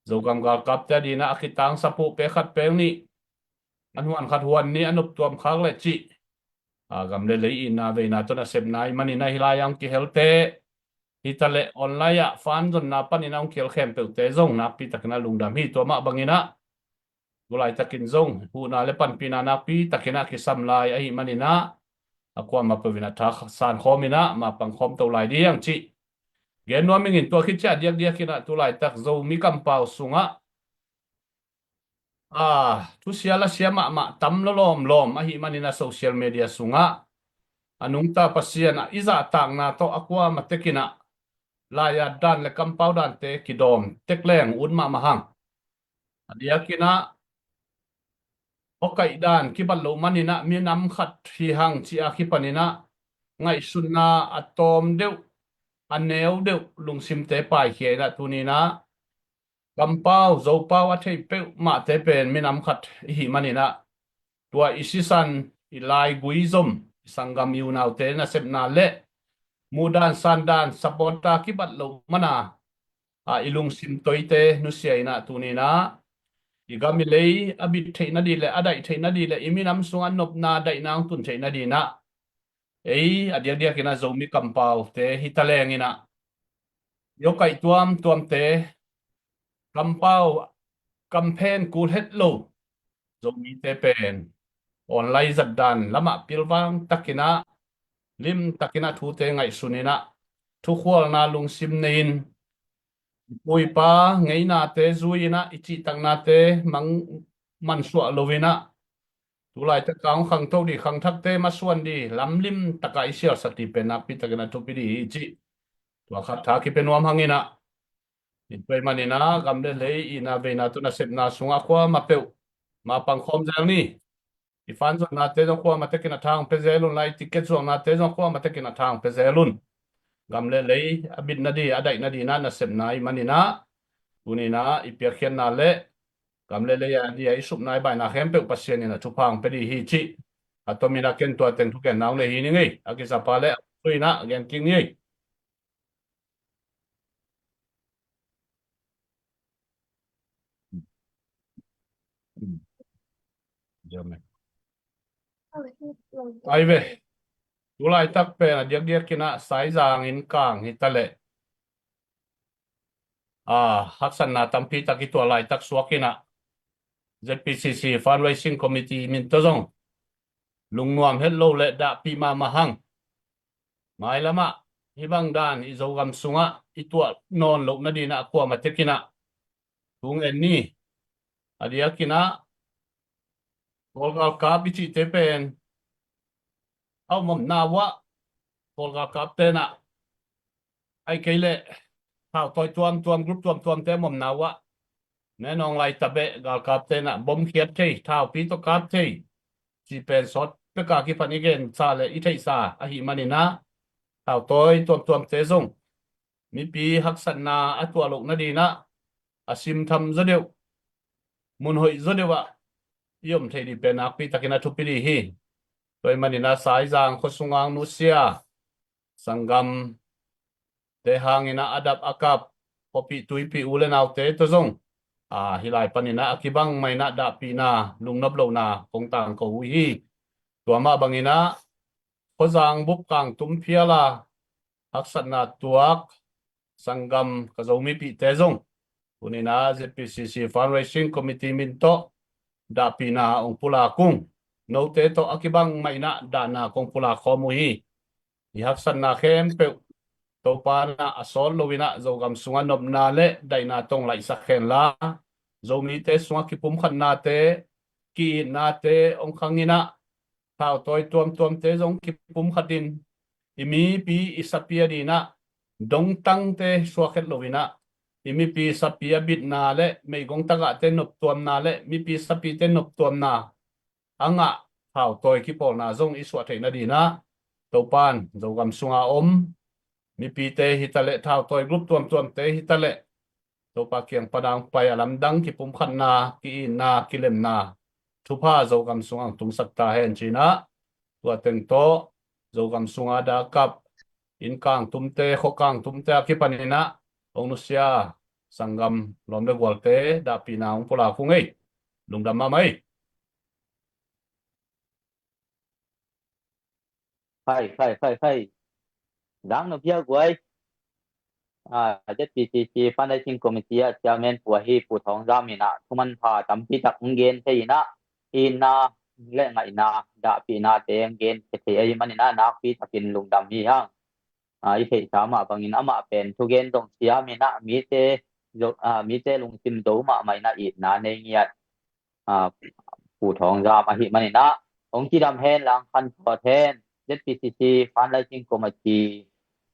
Zogam galkapte ading in ah a kitangsap uh pek khat pek nih, an huan khat huan nih, an uptuam khak le cih, ah, gam le lei itna veina tawh nasepna ahih manin ah, hih lai-ah hong kihelte hi ta leh, online ah fan zonna panin ah hong kihel khempeuhte zong nakpi takin ah lungdam hi. Tua mah bangin ah, tu laitakin zong huhna le panpihna nakpi takin ah kisam lai ahih manin ah, a kuamah peuh in ah tha sankhawm in ah mapang khawm to lai ding cih gen nuam ing. Tua khit ciang a diakdiakin ah tu laitak Zomi kampau sungah a thusia lasia mahmah tam lawlawm lawm ahih manin ah social media sungah a nungta Pasian ah i zahtakna tawh a kuamah tekin ah laiat dan le kampau dante kidawm tek leng ut mahmah hang. A diakin ah awkaih dan kibat loh manin ah minam khat hi hang cih a kipanin ah ngaihsutna a tawm deuh, a neu deuh lungsimte paikhia in ah tuni in ah kampau Zopau a thei peuhmahte pen minam khat i hih manin ah tua i sisan, i laigui zom, i sanggam, i unaute nasepna le muhdan sandan support a kibat loh mana a i lungsim toite nusia in ah tuni in ah i gam i lei a bit theih nading le a daih theih nading le i minam sungah nopna daihna hong tun theih nading in ah ei a diakdiakin ah Zomi kampaute hi taleng in ah i awkaih tuamtuamte kampau kamphen kul het lo Zomite pen online zatdan lamah pilvang takin ah lim takin ah thute ngaihsun in ah thukhualna lungsim nei in i pu i pa ngeinate zui in ah i cihtaknate mang mansuah lo in ah tu laitak a hong khangto ding khangthakte masuan ding lamlim takah i sialsak ding pen nakpi takin a thupi ding hi cih tua khat tha kipia nuam hang in ah. Tua ahih manin ah gam le lei itna veina tawh nasepna sungah kuamah peuh mapang khawm zel ni. I fan zuaknate zong kuamah tekin a tha hong pia zel un la, i ticket zuaknate zong kuamah tekin a tha hong pia zel un. Gam le lei a bit nading a daih nading in ah nasepna ahih manin ah tuni in ah i piakkhiatna le gam le lei a ding a i supna i baihna khempeuh Pasian in a thupha hong pia ding hi cih a tomin a ken tua teng thugenna hong nei hi ning ei. A kisapa le a pu in ah gen kik ni ei. Ai ve, tu laitak pen a diakdiakin ah Saizang inn kang hi taleh a haksatna tampi tak i tuah laitak suakin ah Z P C C Fundraising Committee min tawh zong lungnuam het lo le dahpih mahmah hang. Mailamah hih bang dan i Zogam sungah i tuah nawn loh nading ah kuamah tekin ah thu ngen ni. A diakin ah Kawl galkap i cihte pen a om omna uh ah Kawl galkapte in ah ahih kei leh thautawi tuamtuam group tuamtuamte a om omna uh ah ne nawng lai tabeh galkapte in ah bom khiat thei, thaupi tawh kap thei cih pen sawt peka kipan i gensa le i theihsa ahih manin ah thautawi tuamtuamte zong mipi haksatna a tuah loh nading ah a simtham zaw deuh, mun hoih zaw deuh ah i om thei ding pen nakpi takin a thupi ding hi. Tua ahih manin ah Saizang khuasung a nusia sanggamte hangin ah a dap a kap khuapih tuipih u le naute tawh zong a hih lai panin ah a kibang mah in ah dahpihna lungnop lohna kong tangko uh hi. Tua mah bangin ah khuazang bup kangtum phial a haksatna tuak sanggam ka Zomipihte zong tuni in ah Z P C C Fundraising Committee min tawh dahpihna hong pulak ung. Note tawh a kibang mah in ah dahna kong pulak khawm uh hi. I haksatna khempeuh Topa in ah a sawt lo in ah Zogam sungah nopna le daihna tawh hong laihsak hen la, Zomite sungah kipumkhatnate, ki-itnate hong khang in ah thautawi tuamtuamte zong kipumkhat in i mipi i sapi a ding ah dongtangte suak het lo in ah i mipi sapi a bitna le meigong tagahte noptuamna le mipi sapite noptuamna a ngah thautawi kipawlna zong i suah theih nading ah Topa in Zogam sunga om mipite hi taleh thautawi group tuamtuamte hi taleh Topa kiang pan a hong pai a lamdang kipumkhatna, ki-itna, kilemna thupha Zogam sungah hong tungsak ta hen ci-in ah tua teng tawh Zogam sunga dak kap inn kangtumte, khua kangtumte a kipan in ah hong nusia sanggam lawm le gualte dahpihna hong pulak ung ei. Lungdam mahmah ei. Khai, khai, khai, khai. Dang na pia guai. ah, Z P C C Fundraising Committee ah Chairman pu ahi Pu Thawng Zam in ah thuman pha tampi tak hong gen thei in ah, itna le ngaihna dahpihnate hong gen thei ahih manin ah nakpi takin lungdam hi hang. Ah, i theihsa mah bangin amah pen thugen zong siam in ah mite zo, ah, mite lungsim zo mahmah in ah itna nei ngiat, ah, Pu Thawng Zam ahih manin ah hong cidam hen lang, khan sawt hen. Z P C C Fundraising Committee,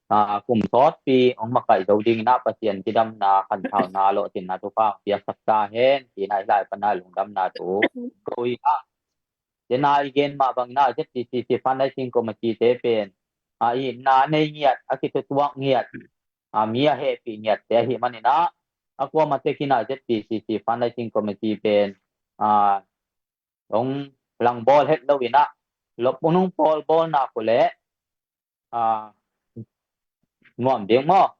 ah, kum sawtpi hong makaih zo dingin ah Pasian cidamna, khanthauna, lawhcinna thupha hong piaksak ta hen, ci-in ah hih lai panin ah lungdamna thu ko hi ah. Dena i gen mah bangin ah Z P C C Fundraising Committee te pen, ah, itna nei ngiat, a kithutuak ngiat, ah, mi a hehpih ngiatte ahih manin ah, a kuamah tekin ah Z P C C Fundraising Committee pen, ah, hong langbawl het lo in ah, lop hong pawl bawl nak uh leh, ah, nuam ding maw?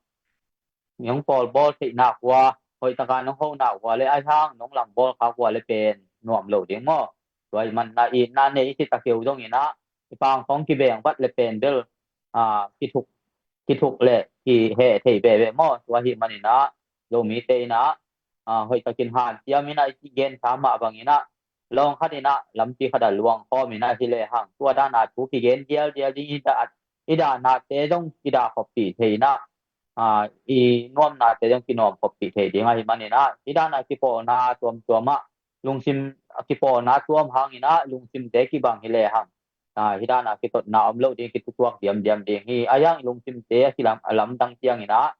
Nong pawl bawl theih nak uh a, hoih takin nong ho nak uh a leh, ahi hang nong langbawl khak uh a leh pen nuam lo ding maw? Tua ahih manin ah itna nei i cih takeu zongin ah, i pang khawng kibeng vat leh pen bel, ah, kithuk, kithuk leh kiheh thei veve maw? Tua ahih manin ah Zomite in ah, ah, hoih takin hanciam in ah i kigensa mah bangin ah, lawng khat in ah lampi khat ah luang khawm in ah hi lehang, tua dan a thu kigen dialdial ding, i dah, i dahnate zong kidah khoppih thei in ah, ah, i nuamnate zong kinuam khoppih thei ding ahih manin ah, hih dan a kipawlna tuamtuam ah, lungsim a kipawlna tuam hangin ah lungsimte kibang hi lehang, ah, hih dan a kitotna om lo ding, kithutuak diamdiam ding hi. Ahi hang i lungsimte a kilam, a lamdang ciangin ah,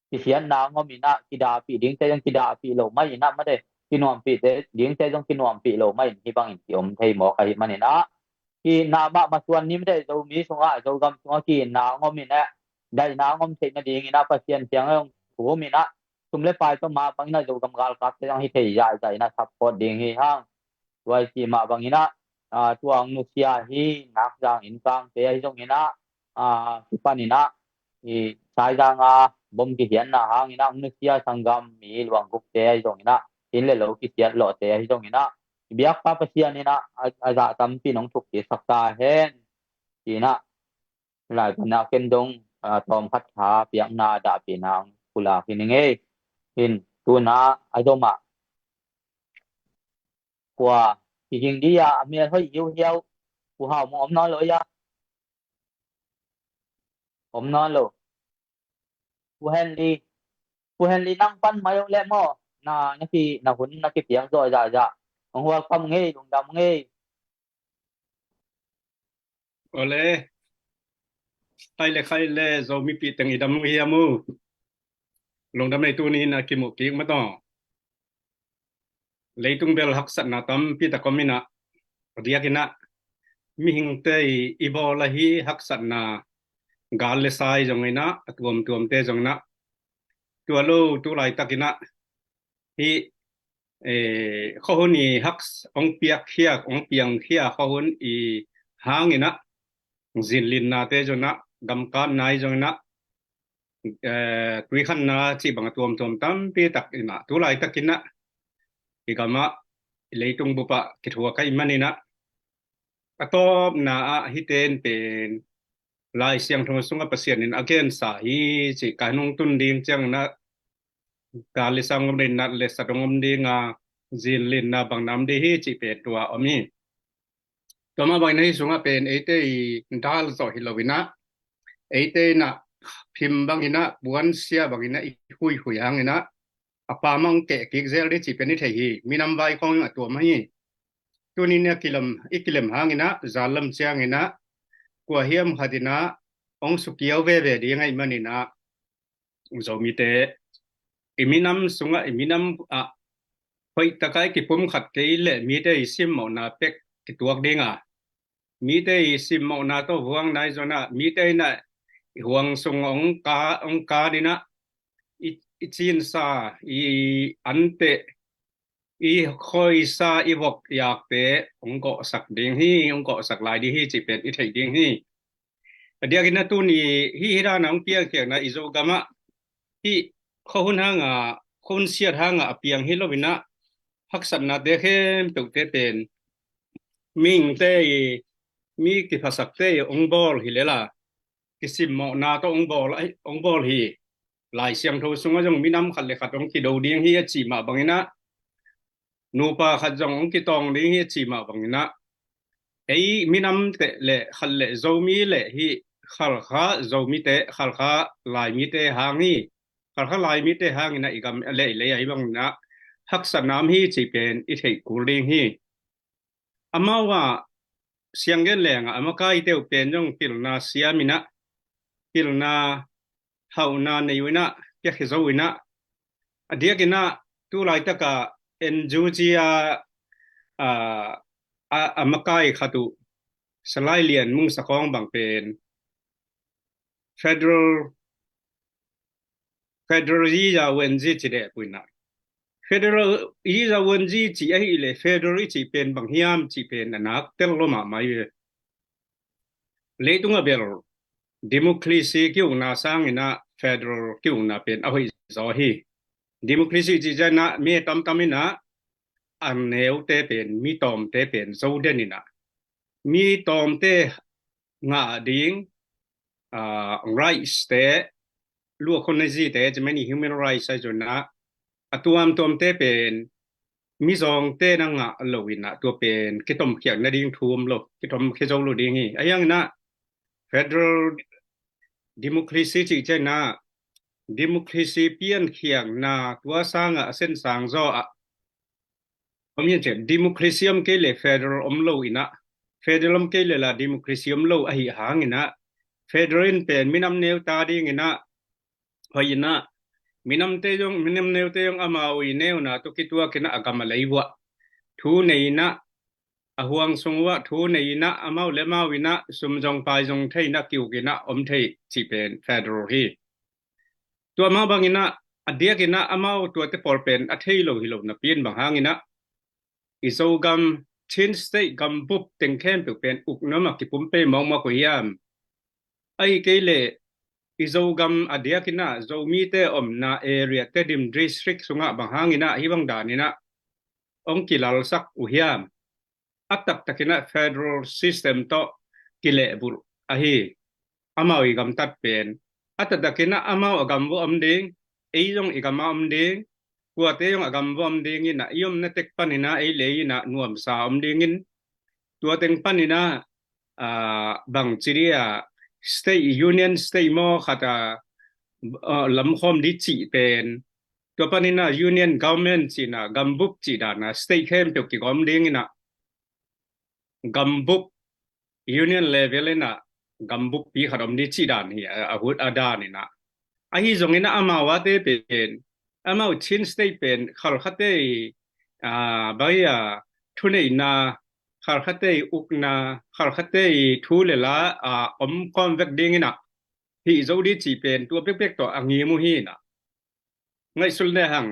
kisiatna ngawm in ah, kidahpih dingte zong kidahpih lo mai in ah, mate, kinuampih dingte zong kinuampih lo mai in, hih bangin kiom thei mawk ahih manin ah, ki-itna mah masuan ni, mate, Zomi sungah, Zogam sungah ki-itna ngawm in ah, daihna ngawm theih nadingin ah Pasian kiangah hong thum in ah, sum le pai tawh mah bangin ah Zogam galkapte zong hi thei zahzah in ah support ding hi hang. Tua i cih mah bangin ah, ah, tua hong nusia hi, Nakzang Innkangte ahi zongin ah, ah, kipan in ah, i Saizang a bom kihiatna hangin ah hong nusia sanggam mi luang gukte ahi zongin ah, inn le lo kisiat lawhte ahi zongin ah, i biakpa Pasian in ah, a, a zah tampi in hong thuk kiksak ta hen, ci-in ah, hih lai panin ah ken dong, ah, tawmkhat tha piakna dahpihna hong pulak hi ning ei. Hin tu-in ah a zom ah kua kiging ding a, a mel hoih hiuhiau, Pu Hau Mung om nawn lo hia? Om nawn lo. Pu Henry, Pu Henry, nang pan mai uh leh maw, na, na ki, na hun na kipiak zawh zahzah. Hong welcome ung ei, lungdam ung ei. Awle. Khai le, khai le, Zomipih teng i dam uh hiam uh? Lungdam ei, tuni in a kimuh kik mataw. Leitung bel haksatna tampi tak om in ah, a diakin ah mihingte i, i bawl ahi haksatna, gal le sa zongin ah, a tuamtuamte zongin ah, tua lo tu laitakin ah, hih, eh, khuahun i hak, hong piakkhia, hong piangkhia khuahun i hangin ah, zinlinnate zongin ah, gamkatna i zongin ah, eh, tuikhanna cih bang a tuamtuam tampi tak in ah, tu laitakin ah i gam ah, i leitung bup ah kithuak ahih manin ah, a tawpna ah hihte in pen Lai Siangtho sungah Pasian in a gensa hi cih, ka nung tun ding ciangin ah, gal le sa om ding, nat le sat om ding a, zinlinna bang na om ding hi cih pen tua om hi. Tua mah bangin ah hih sungah pen eite i dal zawh hi lo in ah, eite in ah phim bangin ah, puansia bangin ah i huihui hangin ah, a pamang keh kik zel ding cih pen i thei hi. Minam vai khawng a tuam hi. Tuni in a kilem, i kilem hangin ah, zan lam ciangin ah, kua hiam khat in ah hong sukiau veve ding ahih manin ah, Zomite, i minam sungah, i minam ah hoih takin i kipumkhat kei leh mite i simmawhna pek kituak ding a, mite i simmawhna tawh vuangna i zon ah, mite in ah i huang sung hong ka, hong kan in ah, i, i cinsa, i anteh, i khawisa, i vok i akte hong gawhsak ding hi, hong gawhsak lai ding hi cih pen i theih ding hi. A diakin ah tuni hih, hih dan a hong piangkhiatna i Zogam ah, hih khuahun hang a, khuahun siat hang a a piang hi lo in ah, haksatnate khempeuhte pen mihingte i, mi kiphasakte i hong bawl hi lel a, kisimmawhna tawh hong bawl, hong bawl hi. Lai Siangtho sungah zong minam khat le khat hong kido ding hi a cih mah bangin ah, nupa khat zong hong kitawng ding hi a cih mah bangin ah, ei minam teh le khat le Zomi le hi Khalkha Zomite, Khalkha Laimite hang hi. Khalkha Laimite hangin ah i gam le i lei ahi bangin ah haksatna om hi cih pen i theih kul ding hi. Amau ah sianggen lengah a makaite uh pen zong pilna siam in ah, pilna hauhna nei uh in ah, piakhia zo uh in ah, a diakin ah tu laitakah N U G a, a, a, a makai khat uh Salai Lian Mung Sakawng bang pen federal, federal yiza wenzi ci deh puina. Federal yiza wenzi ci ahi le federal i ci pen bang hiam ci pen a nak tel lo mahmah hi ve. Leitung a bel democracy kiukna sangin ah federal kiukna pen a hoih zaw hi. Democracy ci ciangin ah mi tamtam in ah a neute pen, mi tawmte pen zo den in ah mi tawmte ngah ding, ah, rights te, luah khon na zite, ci mani human rights a zonna, a tuamtuamte pen mizawngte na ngah lo in ah tua pen kitomkhiak nading thu om lo, kitomkhia zo lo ding hi. A hiangin ah federal democracy cih ciangin ah democracy piankhiakna tua sangah a sensang zaw ah om hian ciah democracy om kei le federal om lo in ah, federal om kei le la democracy om lo ahi hangin ah federal in pen minam neu ta dingin ah hoih in ah, minamte zong, minam neute zong amau i neuna tawh kituakin ah a gam a lei uah thu nei in ah, a huang sung uah thu nei in ah, amau le amau in ah sum zong pai zong thei in ah kiuk in ah om thei cih pen federal hi. Tua mah bangin ah a diakin ah amau tuate pawl pen a thei lo hi lo napi in bang hangin ah i Zogam Chin State gambup teng khempeuh pen ukna mah kipum pei mawkmawk uh hiam? Ahi kei leh i Zogam a diakin ah Zomite omna area Tedim District sungah bang hangin ah hih bang danin ah hong kilalsak uh hiam? A taktakin ah federal system tawh kilehbulh ahi. Amau i gamtat pen a taktakin ah amau a gam vuah om ding, ei zong i gam ah om ding, kuate zong a gam vuah om dingin ah i omna tek panin ah ei le ei in ah nuamsa om dingin, tua teng panin ah, ah, bang ci dih ah, state, union state maw khat ah, ah, lamkhawm dih cih pen, tua panin ah union government cihna, gambup cih dan ah state khempeuh kigawm dingin ah gambup, union level in ah gambup pi khat om dih cih dan hi a, a hut a dan in ah. Ahi zongin ah amau ate pen, amau Chin State pen Khalkhate i, ah, bang hi a, thuneihna, Khalkhate i ukna, Khalkhate i thu le la, ah, om khawm vek dingin ah hih zo dih cih pen tua pekpek tawh a ngim uh hi in ah. Ngaihsun le hang,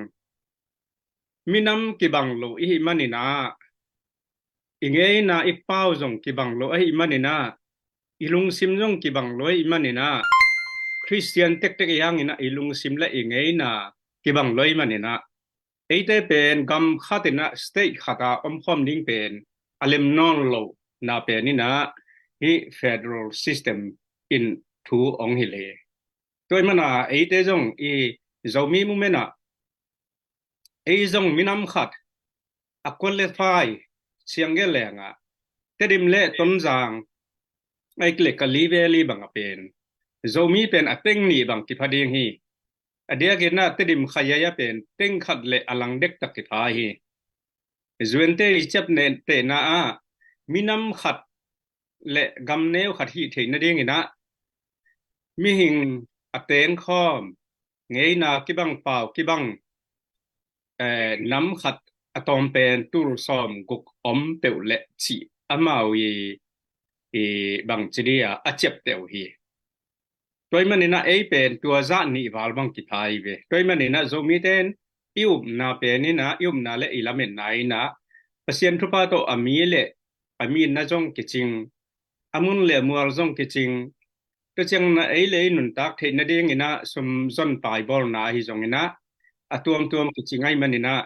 minam kibang lo i hih manin ah, i ngeina i pau zong kibang lo ahih manin ah, i lungsim zong kibang lo ahih manin ah, Khristian tektek i hangin ah i lungsim le i ngeina kibang lo ahih manin ah, eite pen gam khat in ah state khat ah omkhawm ding pen a lem nawn lo na pen in ah hih federal system in thu hong hilh hi. Tua ahih manin ah eite zong i Zomi movement ah ei zong minam khat a qualify siang gel leng ah Tedim le Tonzang, ahih kei leh Kalay Valley bang a pen Zomi pen a teng nih bang kipha ding hi. A diakin ah Tedim Khayai a pen teng khat le a lang dektak kipha hi. Zuante i ciaptehna ah minam khat le gam neu khat hih theih nadingin ah mihing a tengkhawm, ngeina kibang, pau kibang, eh, nam khat a tawm pen tul sawm guk om peuh leh cih amau i, i bang ci dih a, a ciapteh uh hi. Tua ahih manin ah ei pen tua zah nih val bang kipha hi ve. Tua ahih manin ah Zomite in i upna pen in ah, i upna le i lametna in ah Pasian thupha tawh a mi le a mi na zong kicing, a mun le a mual zong kicing, tua ciangin ah ei le ei nuntak theih nadingin ah sum zon paibawlna ahi zongin ah a tuamtuam kicing ahih manin ah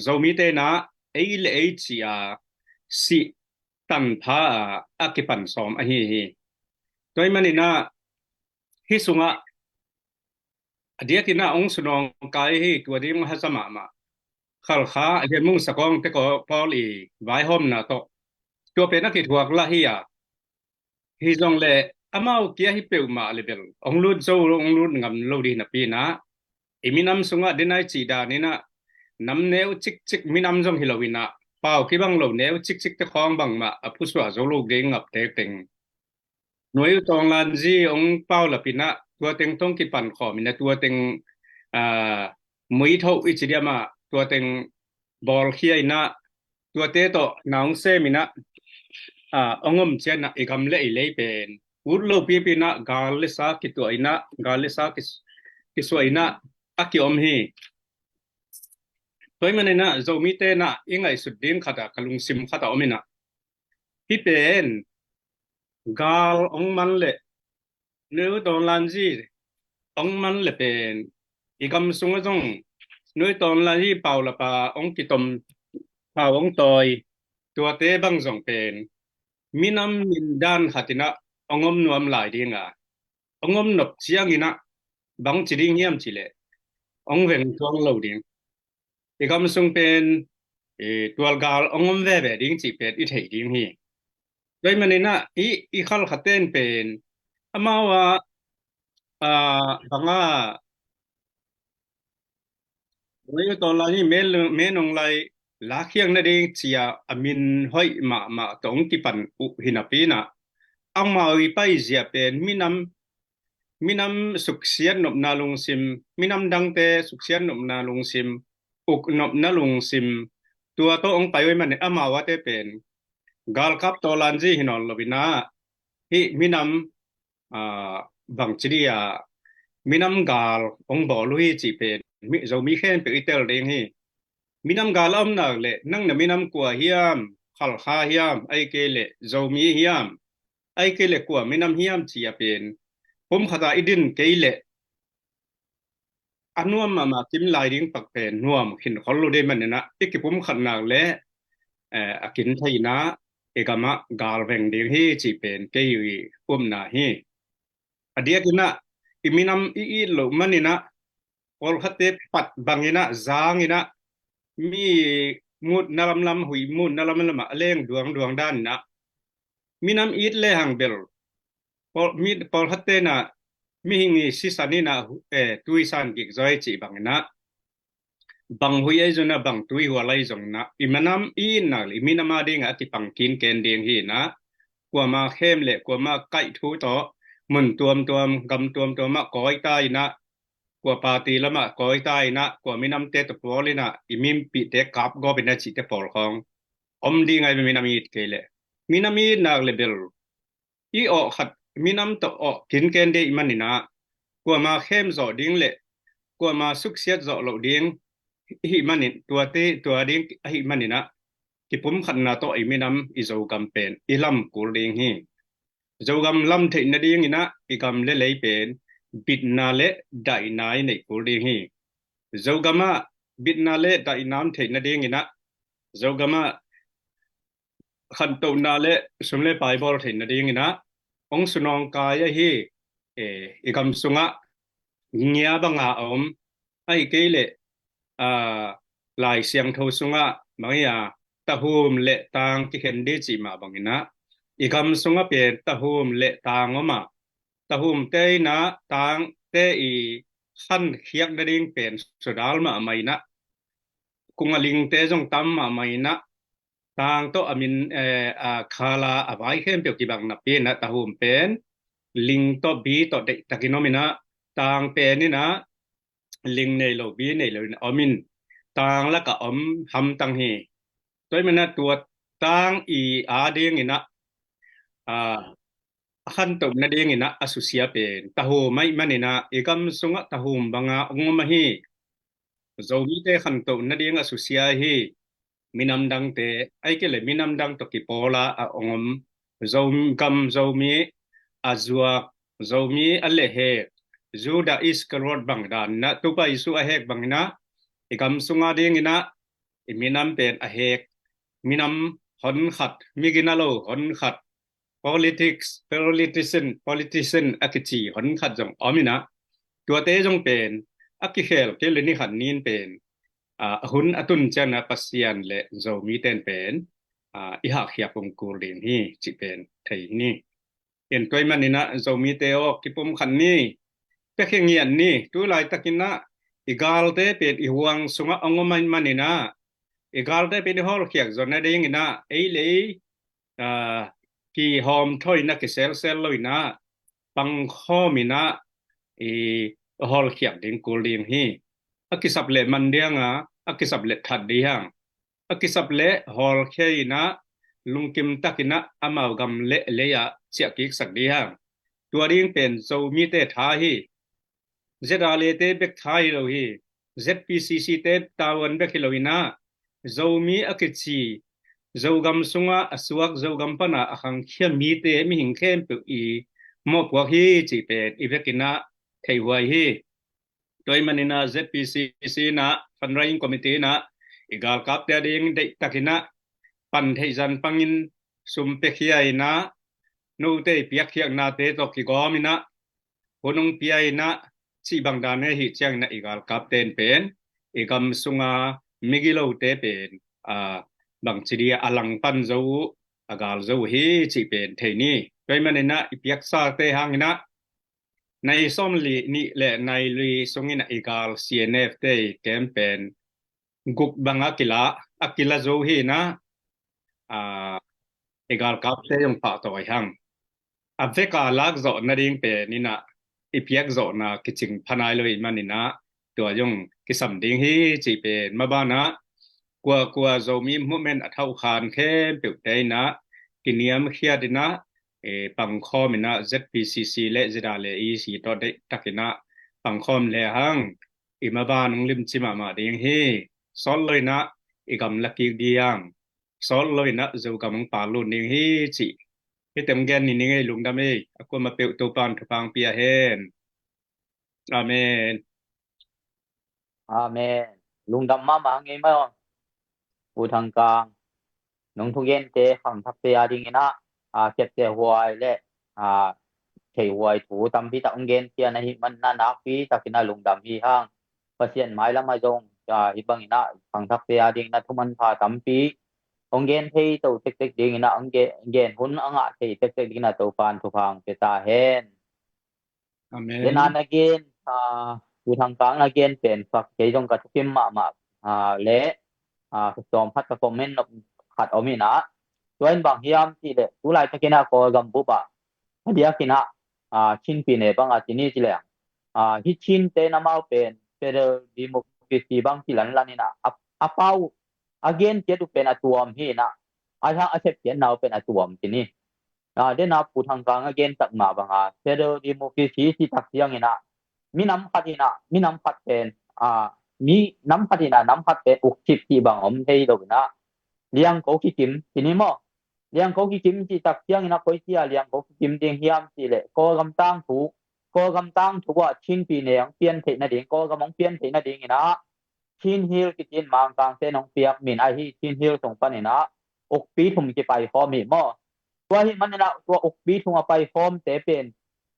Zomite in ah ei le ei ci a sih tanpha a, a kipan sawm ahi hi. Tua ahih manin ah hih sungah a diakin ah hong sunawng kai hi. Tua ding hong haza mahmah. Khalkha, Lian Mung Sakawng te ko pawl i vaihawmna tawh tua pen a kithuak lah hi a, hi zong le amau kia hi peuhmah le bel hong lut zo, hong lut ngam lo ding napi in ah, i minam sungah denai cih dan in ah, nam neu cikcik minam zong hi lo in ah, pau kibang lo neu cikcik te khawng bangmah a phusuah zo lo ding ngap teitei. Nuai U Tawnlanzi hong paulap in ah, tua teng tawh hong kipan khawm in ah, tua teng, aa, muithoh i ci diam ah, tua teng bawlkhia in ah, tuate tawh na hong sem in ah, aa, hong om ciang ah, i gam le i lei pen ut lo pipi in ah, gal le sa kituah in ah, gal le sa kis-, kisuah in ah a kiom hi. Tua ahih manin ah, Zomite in ah i ngaihsut ding khat ah, ka lungsim khat ah om in ah, hih pen gal hong man leh, Nuai U Tawnlanzi hong man leh pen, i gam sungah zong Nuai U Tawnlanzi paulap a hong kitom, pau hong tawi, tuate bang zong pen minam min dan khat in ah hong om nuam lai ding a, hong om nop ciangin ah bang ci ding hiam cih leh, hong veng tuang lo ding. I gam sung pen, e, tualgal hong om veve ding cih pen i theih ding hi. Tua ahih manin ah, i, i Khalkha ten pen, amau a, a, bang a, Nuai U Tawnlanzi, Menung, Menung Lai lakkhiat nading ci a, a min hoih mahmah tawh hong kipan uh hi napi in ah, amau i paizia pen minam, minam suksiat nopna lungsim, minam dangte suksiat nopna lungsim, uk nopna lungsim, tua tawh hong pai uh ahih manin amau a te pen galkap Tawnlanzi hi nawn lo in ah, hih minam, aa, bang ci ding a, minam gal hong bawl uh hi cih pen, mi, Zomi khempeuh i tel ding hi. Minam gal a om nak leh, nang na minam kua hiam, Khalkha hiam, ahih kei leh Zomi hiam, ahih kei leh kua minam hiam ci a pen, pumkhat ah i din kei leh, a nuam mahmah kim lai ding pak pen nuam khin khol lo ding ahih manin ah, i kipumkhat nak leh, eh, a kin thei in ah, i gam ah gal veng ding hi cih pen kei i upna hi. A diakin ah, i minam i it loh manin ah, pawlkhatte pat bangin ah, zangin ah, mi mutna lamlam, huih mutna lamlam ah a leng duangduang dan in ah, minam it lehang bel, pawl, mi, pawlkhatte in ah, mihing i sisan in ah, eh, tui san gik zaw hi cih bangin ah, bang huih ahi zongin ah, bang tui hual ahi zongin ah, i minam i it nak leh, i minam a ding ah a kipang kinken ding hi in ah, kuama khem leh kuama kaih thu tawh, mun tuamtuam, gam tuamtuam ah kawi ta in ah, kua party lam ah kawi ta in ah, kua minamte tawh pawl in ah, i mipihte kapgawp in ah cihte pawl khawng om ding ahi ve, minam i it kei leh. Minam i it nak leh bel, i awh khat minam tawh awh kinken ding ahih manin ah, kuama khem zawh ding leh kuama suksiat zawh loh ding ahih manin, tuate, tua ding ahih manin ah, kipumkhatna tawh i minam, i Zogam pen i lam kul ding hi. Zogam lam theih nadingin ah, i gam le lei pen bitna le daihna i neih kul ding hi. Zogam ah bitna le daihna om theih nadingin ah, Zogam ah khantohna le sum le pai bawl theih nadingin ah, hong sunawng kai ahi, eh, i gam sungah ngia banga a om, ahih kei leh, ah, Lai Siangtho sungah bang hi a, tahum le tang kikhen ding cih mah bangin ah, i gam sungah pen tahum le tang om a, tahumte in ah tangte i khankhiat nading pen sudal mahmah in ah, kung a lingte zong tam mahmah in ah, tang tawh a min, eh, a khala a vai khempeuh kibang napi in ah, tahum pen ling tawh bi tawh deihtakin om in ah, tang pen in ah ling nei lo, bi nei lo in ah om in, tang lakah om hamtang hi. Tua ahih manin ah, tua tang i a dingin ah, ah, a khantoh nadingin ah a susia pen tahum ahih manin ah, i gam sungah tahum banga hong om ahi. Zomite khantoh nading a susia hi. Minam dangte, ahih kei leh minam dang tawh kipawl a hong om, Zogam Zomi a zuak, Zomi a lehhek, Judah Iskariot bang dan in ah, Topa Jesu a hek bangin ah, i gam sung a dingin ah, i minam pen a hek, minam honkhat, migina lo honkhat, politics, politician, politician a kici honkhat zong om in ah, tuate zong pen a kikhel kei le ni khat ni-in pen, ah, a hun a tun ciangin ah Pasian le Zomite in pen, ah, i hakkhiat pungkul ding hi cih pen thei hi ni. Tua ahih manin ah Zomite aw, kipumkhat ni, piakhia ngiat ni. Tu laitakin ah i galte pen i huang sungah hong om ahih manin ah i galte pen i hawlkhiat zawh nadingin ah ei le ei, ah, kihawmthawh in ah, kiselsel lo in ah, pangkhawm in ah i hawlkhiat ding kul ding hi. A kisap leh man ding a, a kisap leh that ding hi hang. A kisap leh hawlkhia in ah, lungkim takin ah amau gam le lei ah ciahkiksak ding hi hang. Tua ding pen Zomite tha hi. ZRA te bek tha hi lo hi. ZPCC te tavuan bek hi lo in ah, Zomi a kici, Zogam sungah a suak, Zogam pan a khangkhia mite, mihing khempeuh i mawhpuak hi cih pen i vekin ah theihhuai hi. Tua ahih manin ah ZPCC in ah, Fundraising Committee in ah, i galkapte ading deihtakin ah pan theih zan pangin sum piakhia in ah, note i piakkhiatnate tawh kigawm in ah, hun hong pia in ah, cih bang dan ahih ciangin ah i galkapte in pen i gam sunga migilote pen, ah, bangci ding a langpan zo uh, a gal zo uh hi cih pen thei ni. Tua ahih manin ah i piaksate hangin ah nai sawmli nih le nai li sungin ah i gal CNF te i camp pen guk bang a kila, a kila zo hi in ah, ah, i galkapte zong pahtawi hang. A vek a lak zawh nading pen in ah i piak zawhna kicing pha nai lo ahih manin ah tua zong kisam ding hi cih pen maban ah kuakua Zomi Movement a thokhan khempeuhte in ah kiniamkhiat in ah, eh, pangkhawm in ah ZPCC le ZRA le EC tawh deihtakin ah pangkhawm le hang i maban hong limci mahmah ding hi. Sawt lo in ah i gam la kik ding, sawt lo in ah Zogam hong pal lut ding hi cih. Hih teng gen ni ning ei, lungdam ei. A kuamah peuh Topa'n thupha hong pia hen. Amen. Amen. Lungdam mahmah hang ei maw. U Thangkang, nong thugente khangthakte adingin ah, ah, kepte huai le, ah, thei huai thu tampi tak hong genkhia na hih manin ah nakpi takin ah lungdam hi hang. Pasian mailam ah zong, ah, hih bangin ah khangthakte adingin ah thumanpha tampi hong gen thei to tektek dingin ah, hong gen, gen hun a ngah thei tektek dingin ah Topa'n thupha hong pia ta hen. Amen. Tua na gen, ah, U Thangkang na gen pen kei zong ka thukim mahmah, ah, le, ah, sawm khat ka comment nop khat om in ah. Tua in bang hiam cih leh, tu laitakin ah Kawlgam bup ah a diakin ah, ah, Chin pyine bang a ci ni ci leng, ah, hih Chinte in amau pen federal democracy bang ci lanlan in ah, a, a pau a gen ciat uh pen a tuam hi in ah, a hang a sep ciatna uh pen a tuam ci ni. Ah, den a Pu Thangkang a gen tak mah bang a federal democracy ci tak ciangin ah, minam khat in ah, minam khat pen, ah, minam khat in ah nam khat pen ukcip cih bang om thei lo in ah, liangko kikim ci ni maw. Liangko kikim cih tak ciangin ah koi ci a liangko kikim ding hiam cih leh Kawlgam tangthu, Kawlgam tangthu ah Chin pyine hong pian theih nading, Kawlgam hong pian theih nadingin ah Chin Hill kici in Mangkangte in hong piak min ahi Chin Hill sung panin ah ukpi thum kipaikhawm hi maw. Tua ahih manin ah tua ukpi thum a paikhawmte pen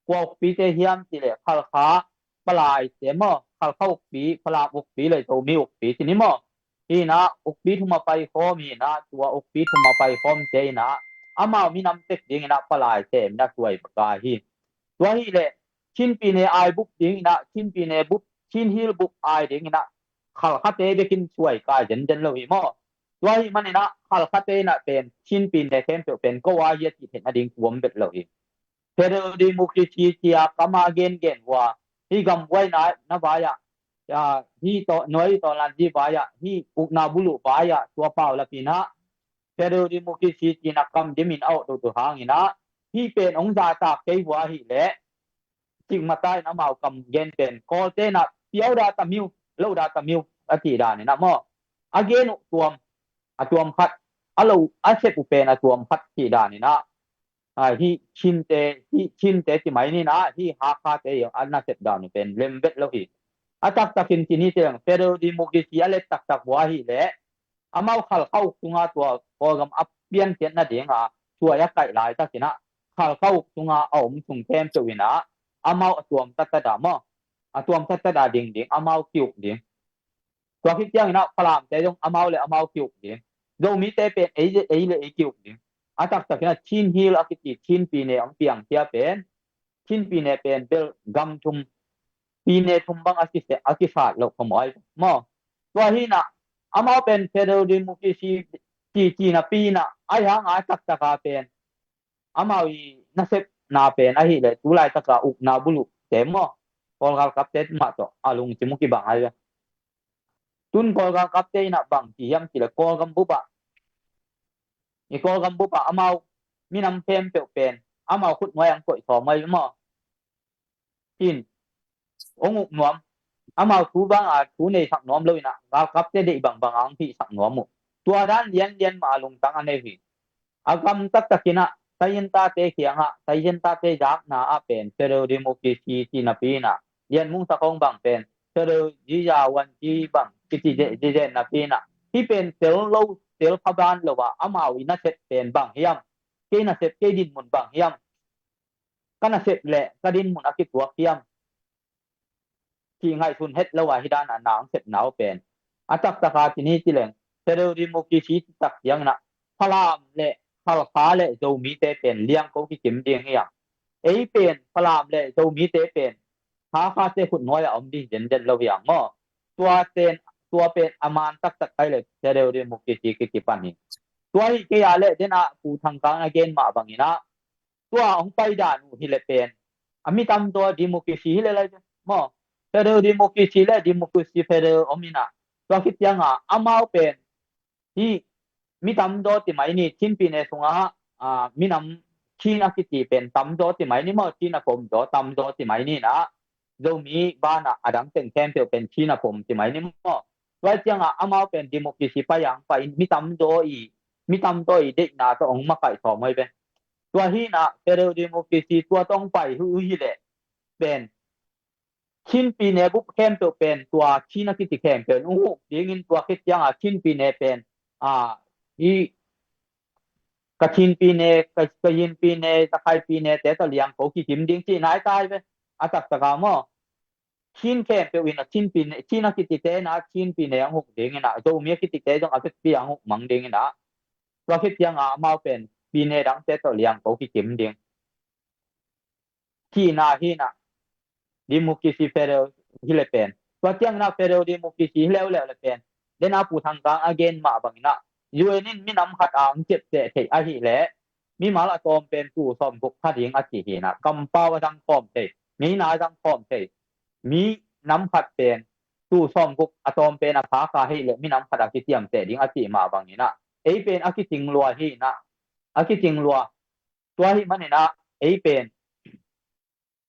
kua ukpite hiam cih leh Khalkha palaite maw, Khalkha ukpi, Falam ukpi le Zomi ukpi ci ni maw. Hi in ah ukpi thum a paikhawm hi in ah, tua ukpi thum a paikhawmte in ah amau minam tek dingin ah palaite min a suai baka hi. Tua hi leh Chin pyine ai bup dingin ah, Chin pyine bup, Chin Hill bup ai dingin ah Khalkhate bekin suai kai zenzen lo hi maw. Tua ahih manin ah Khalkhate in ah pen Chin pyine khempeuh pen ko a hi a cih theih nading kuam bet lo hi. Federal democracy ci a kam a gengen uh a, hih gambuaina na vai ah, ah, hih taw, nuai tawnlan zi vai ah, hih ukna buluh vai ah tua pau lapin ah federal democracy ci in ah kam dimin a awh toto hangin ah, hih pen hong zahtak kei uh ahih leh, cikmah ta in amau kam gen pen Kawlte in ah piau da tamiu, lo da tamiu a cih danin ah maw. A gen uh tuam, a tuam khat, a lo, a sep uh pen a tuam khat cih danin ah, ah, hih Chinte, hih Chinte ci mai ni in ah, hih Hakhate a nasep dan uh pen lem vet lo hi. A taktakin ci ni teng federal democracy a let taktak uh ahih leh, amau Khalkha uk tunga tua Kawlgam a piankhiat nading a suai a kaih laitakin ah Khalkha uk tunga a om sung khempeuh in ah amau a tuam taktak a maw. a tuam taktak a ding ding, amau ki-uk ding. Tua khit ciangin ah Falamte zong amau le amau ki-uk ding. Zomite pen ei le ei, ei le ei ki-uk ding. A taktakin ah Chin Hill a kici Chin pine hong piangkhia pen, Chin pine pen bel gam thum, pine thum bang a kisa, a kisat loh khawm ahi maw. Tua hi-in ah amau pen federal democracy ci, ci napi-in ah, ahi hang a taktak a pen amau i nasepna pen ahih leh tu laitaka ukna buluhte maw, Kawl galkapte mah tawh a lungsim uh kibang ahi ve. Tun Kawl galkapte in ah bang ci hiam cih leh Kawlgam bup ah, i Kawlgam bup ah amau minam khempeuh pen amau khut nuai ah hong koih sawm ahi ve maw. In hong uk nuam, amau thu bang a thu neisak nuam lo-in ah, galkapte deih bangbang a hong hihsak nuam uh. Tua dan lianlian mah a lungtang a nei uh hi. A gam taktakin ah, Taiyen tate kiangah, Taiyen tate zakna ah pen federal democracy ci napi-in ah, Lian Mung Sak Hong bang pen federal ziza wan ci bang kici zehzeh napi-in ah, hih pen tel lo, tel pha ban lo a, amau i nasep pen bang hiam, kei nasep, kei dinmun bang hiam, ka nasep le ka dinmun a kituak hiam, cih ngaihsun het lo a, hih dan a na hong sepna uh pen, a taktaka ci ni ci leng, federal democracy ci tak ciangin ah Falam le Halkha le Zomite pen liangko kikim ding hi a. Ei pen Falam le Zomite pen Hakhate khut nuai ah om ding zenzen lo hi a maw. Tua pen, tua pen a man taktak kai le federal democracy kikipan hi. Tua hi kei a le den a Pu Thang Kang a gen mah bangin ah, tua hong pai dan uh hi le pen, a mi tamzaw democracy hi le lai maw, federal democracy le democracy federal om in ah, tua khit ciang a amau pen hih mi tamzaw ti mai ni, Chin pine sungah, ah, minam Chin a kici pen tamzaw ti mai ni maw, Chin a pomzaw tamzaw ti mai ni in ah, Zomi banah a dang teng khempeuh pen Chin a pom ti mai ni maw. Tua ciang a amau pen democracy pai ang pai in mi tamzaw i, mi tamzaw i deihna tawh hong makaih sawm ahi ve. Tua hi in ah federal democracy tua tawh hong pai uh hi le pen Chin pine bup khempeuh pen tua Chin a kici khempeuh in hong uk dingin, tua khit ciang a Chin pine pen, ah, i Kachin pine, Ka, Kayin pine, Takhai pine te tawh liangko kikim ding ci nai tai ve. A taktaka maw, Chin khempeuh in ah Chin pine, Chin a kicite in ah Chin pine hong uk dingin ah, Zomi a kicite zong a vekpi hong uk mang dingin ah, tua khit ciang a amau pen pine dangte tawh liangko kikim ding cihna hi in ah, democracy federal hi le pen. Tua ciang in ah federal democracy hi leuleu le pen, den a Pu Thang Kang a gen mah bangin ah, U N in minam khat a hong ciapteh theih ahih leh mimal a tawm pen tul sawmguk pha ding a ci hi in ah, kampau a zang khawm thei, ngeina a zang khawm thei, minam khat pen tul sawmguk a tawm pen a pha kha hi leh minam khat a kiciamteh ding a cih mah bangin ah, ei pen a kicing lua hi in ah, a kicing lua. Tua ahih manin ah ei pen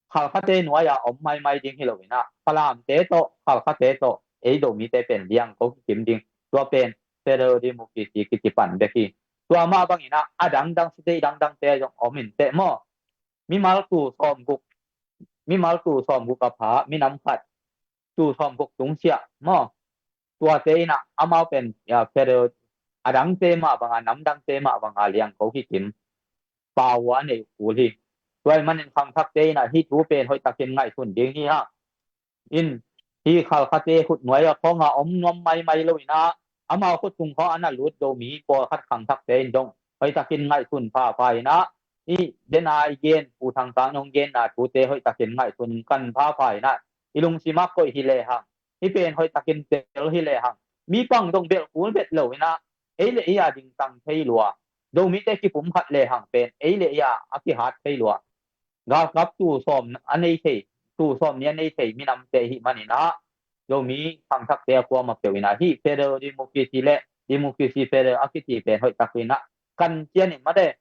Halkhate nuai a om maimai ding hi lo in ah, Falamte tawh, Halkhate tawh ei Zomite pen liangko kikim ding. Tua pen federal democracy kici pan bek hi. Tua mah bangin ah a dangdang state dangdangte zong om in teh maw, mimal tul sawmguk, mimal tul sawmguk a pha minam khat, tul sawmguk tungsiah maw, tuate in ah amau pen, ya, federal, a dangte mah bang a, nam dangte mah bang a liangko kikim pau a nei uh kul hi. Tua ahih manin khangthakte in ah hih thu pen hoihtakin ngaihsun ding hi hang. In, hih Halkhate khut nuai a khawng a om nuam maimai lo in ah, amau khut tung khawng a na lut Zomi pawlkhat khangthakte in zong hoihtakin ngaihsun phapha in ah, i den a i gen, Pu Thang Kang in hong genna thute hoihtakin ngaihsun kan phapha in ah, i lungsim ah koih hi lehang, hih pen hoihtakin tel hi lehang, mi pang zong belh kul bet lo in ah, ei le ei a dingtang thei lua, Zomite kipumkhat lehang pen ei le ei a a kihat thei lua, galkap tul sawm a nei thei, tul sawm nih a nei thei minamte ahih manin ah, Zomi khangthakte a kuamah peuh in ah hih federal democracy le democracy federal a kici pen hoihtakin ah kan cian in mate,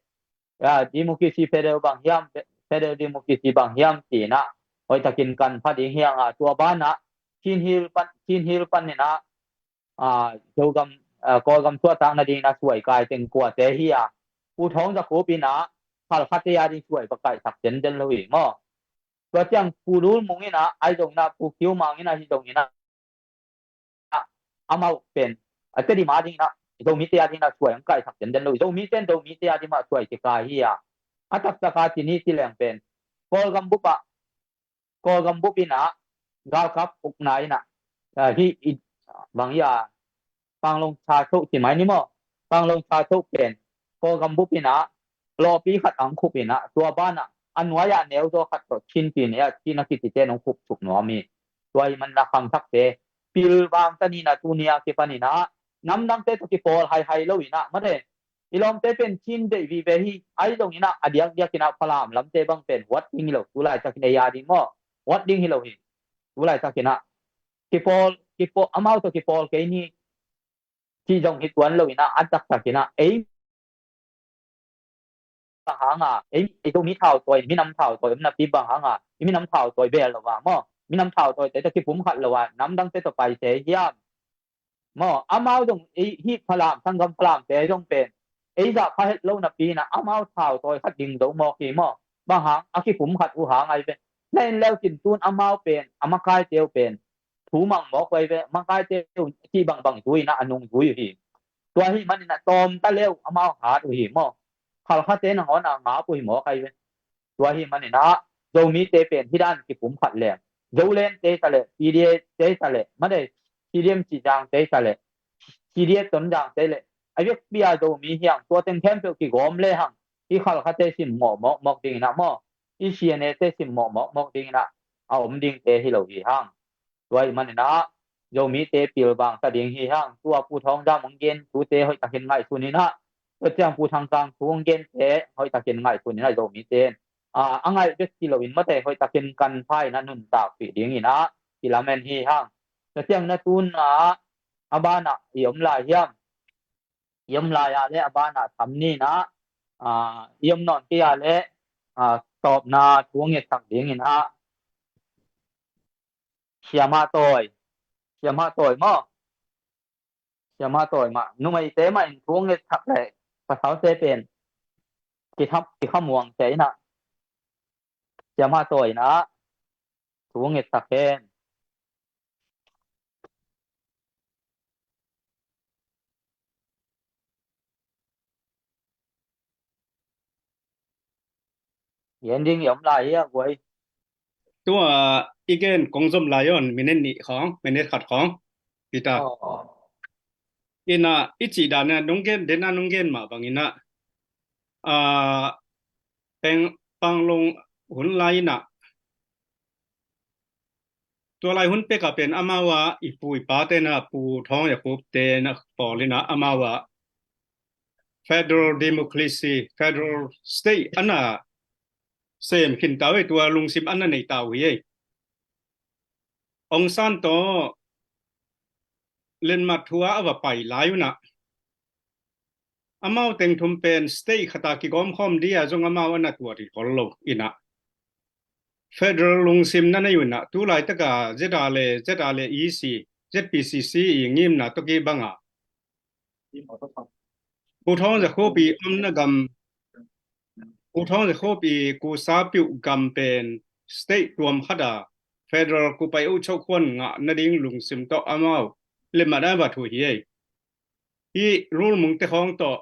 ah, democracy federal bang hiam, federal democracy bang hiam ci in ah hoihtakin kan pha ding hi hang a, tua banah Chin Hill pan, Chin Hill pan in ah, ah, Zogam, ah, Kawlgam suahtak nading in ah suai kai teng kuate hi a, Pu Thawng Za Khup in ah Halkhate a ding suai va kaihsak zenzen lo hi maw. Tua ciang Pu Lul Mung in ah, ahi zongin ah, Pu Kyiu Maung in ah, ahi zongin ah, amau pen, a, Tedim a ding in ah, Zomite a ding in ah suai hong kaihsak zenzen lo hi. Zomite in Zomite a ding mah suai kikai hi a, a taktaka ci ni ci leng pen, Kawlgam bup ah, Kawlgam bup in ah galkap ukna in ah, ah, hih i bang hi a, Panglong Tha Tho ci mai ni maw. Panglong Tha Tho pen Kawlgam bup in ah lawpi khat ang khup in ah, tua ban ah a nuai ah neuzaw khat tawh Chin pi ne ah Chin a kicite nong khup suk nuam hi. Tua hi man na khangthakte pilvang ta ni na tuni a kipan in ah namdangte tawh kipawl haihai lo in ah mate. I lawmte pen Chin deih vive hi, ahi zongin ah a diakdiak in ah Falam lamte bang pen huat ding hi lo, tu laitakin ei a ding maw, huat ding hi lo hi. Tu laitakin ah kipawl, kipawl, amau tawh kipawl kei ni cih zong hi tuan lo in ah, a taktak in ah ei bang hang a, ei, ei Zomi thautawi, minam thautawi om napi bang hang a i minam thautawi bel lo a maw, minam thautawite tawh kipumkhat lo a namdangte tawh paite hiam? Maw, amau zong ei hih Falam, sanggam Falamte zong pen ei zah pha het lo napi in ah amau thautawi khat ding zo mawk hi maw. Bang hang a kipumkhat uh hang ahi ve. Na en leu cin tun amau pen a makaite uh pen thu mang mawk uh ahi ve. Makaite uh cih bangbang zui in ah a nung zui uh hi. Tua hi man in ah tawm ta leu amau hat uh hi maw. Khalkhate nangawn a ngap uh hi mawk ahi ve. Tua hi man in ah Zomite pen hih dan kipumkhat leng, Zolente ta leh, P D A te ta leh, mate, C D M Cih Zangte ta leh, C D A Tonzangte leh, a vekpi a Zomi hiang tua teng khempeuh kigawm le hang, i Khalkhate simmawh mawkmawk ding in ah maw, i C N A te simmawh mawkmawk ding in ah a om dingte hi lo hi hang. Tua hi man in ah Zomite pilvang ta ding hi hang. Tua Pu Thawng Zam hong gen tute hoih takin ngaihsun in ah, tua ciang Pu Thang Kang thu hong gente hoih takin ngaihsun in ah, Zomite in ah a ngaih bek hi lo in mate, hoih takin kan pha in ah nuntakpih ding in ah kilamen hi hang. Tua ciang na tun ah a ban ah i om lai hiam? I om lai ah le a ban ah tham ni in ah, ah, i om nawn kei ah le, ah, tawpna thu hong ngetsak ding in ah, Siamah Tawi, Siamah Tawi maw? Siamah Tawi mah, numeite mah in thu hong ngetsak leh pasalte pen kitham, kikhamuang cia in ah, Siamah Tawi in ah thu hong ngetsak hen. Gen ding i om lai hi a guai. Tua i gen kong zom lai on minute nih khawng, minute khat khawng. Peter. Aw. Ina i cih dan a nong gen, den a nong gen mah bang ina, ah, peng, Panglong hun lai ina, tua lai hun pek a pen amau a i pu i pate na, Pu Thawng Za Khup te na pawl ina amau a federal democracy, federal state ana sem khin ta uh ei, tua lungsim ana nei ta uh hi ei. Aung San tawh letmat thu a a va pai lai un ah, amau teng thum pen state khat a kigawm khawm ding a zong amau ana tuat hi khol lo in ah, federal lungsim na nei un ah, tu laitak a Z R le, Z R le E C, Z P C C i ngimna tawh kibang a, Pu Thawng Za Khup i omna gam, Pu Thawng Za Khup i kusa piuh gam pen state tuam khat a federal kupai uh chauh khuan ngah nading lungsim tawh amau letmat a va thu hi ei. Hih rulmung te khawng tawh,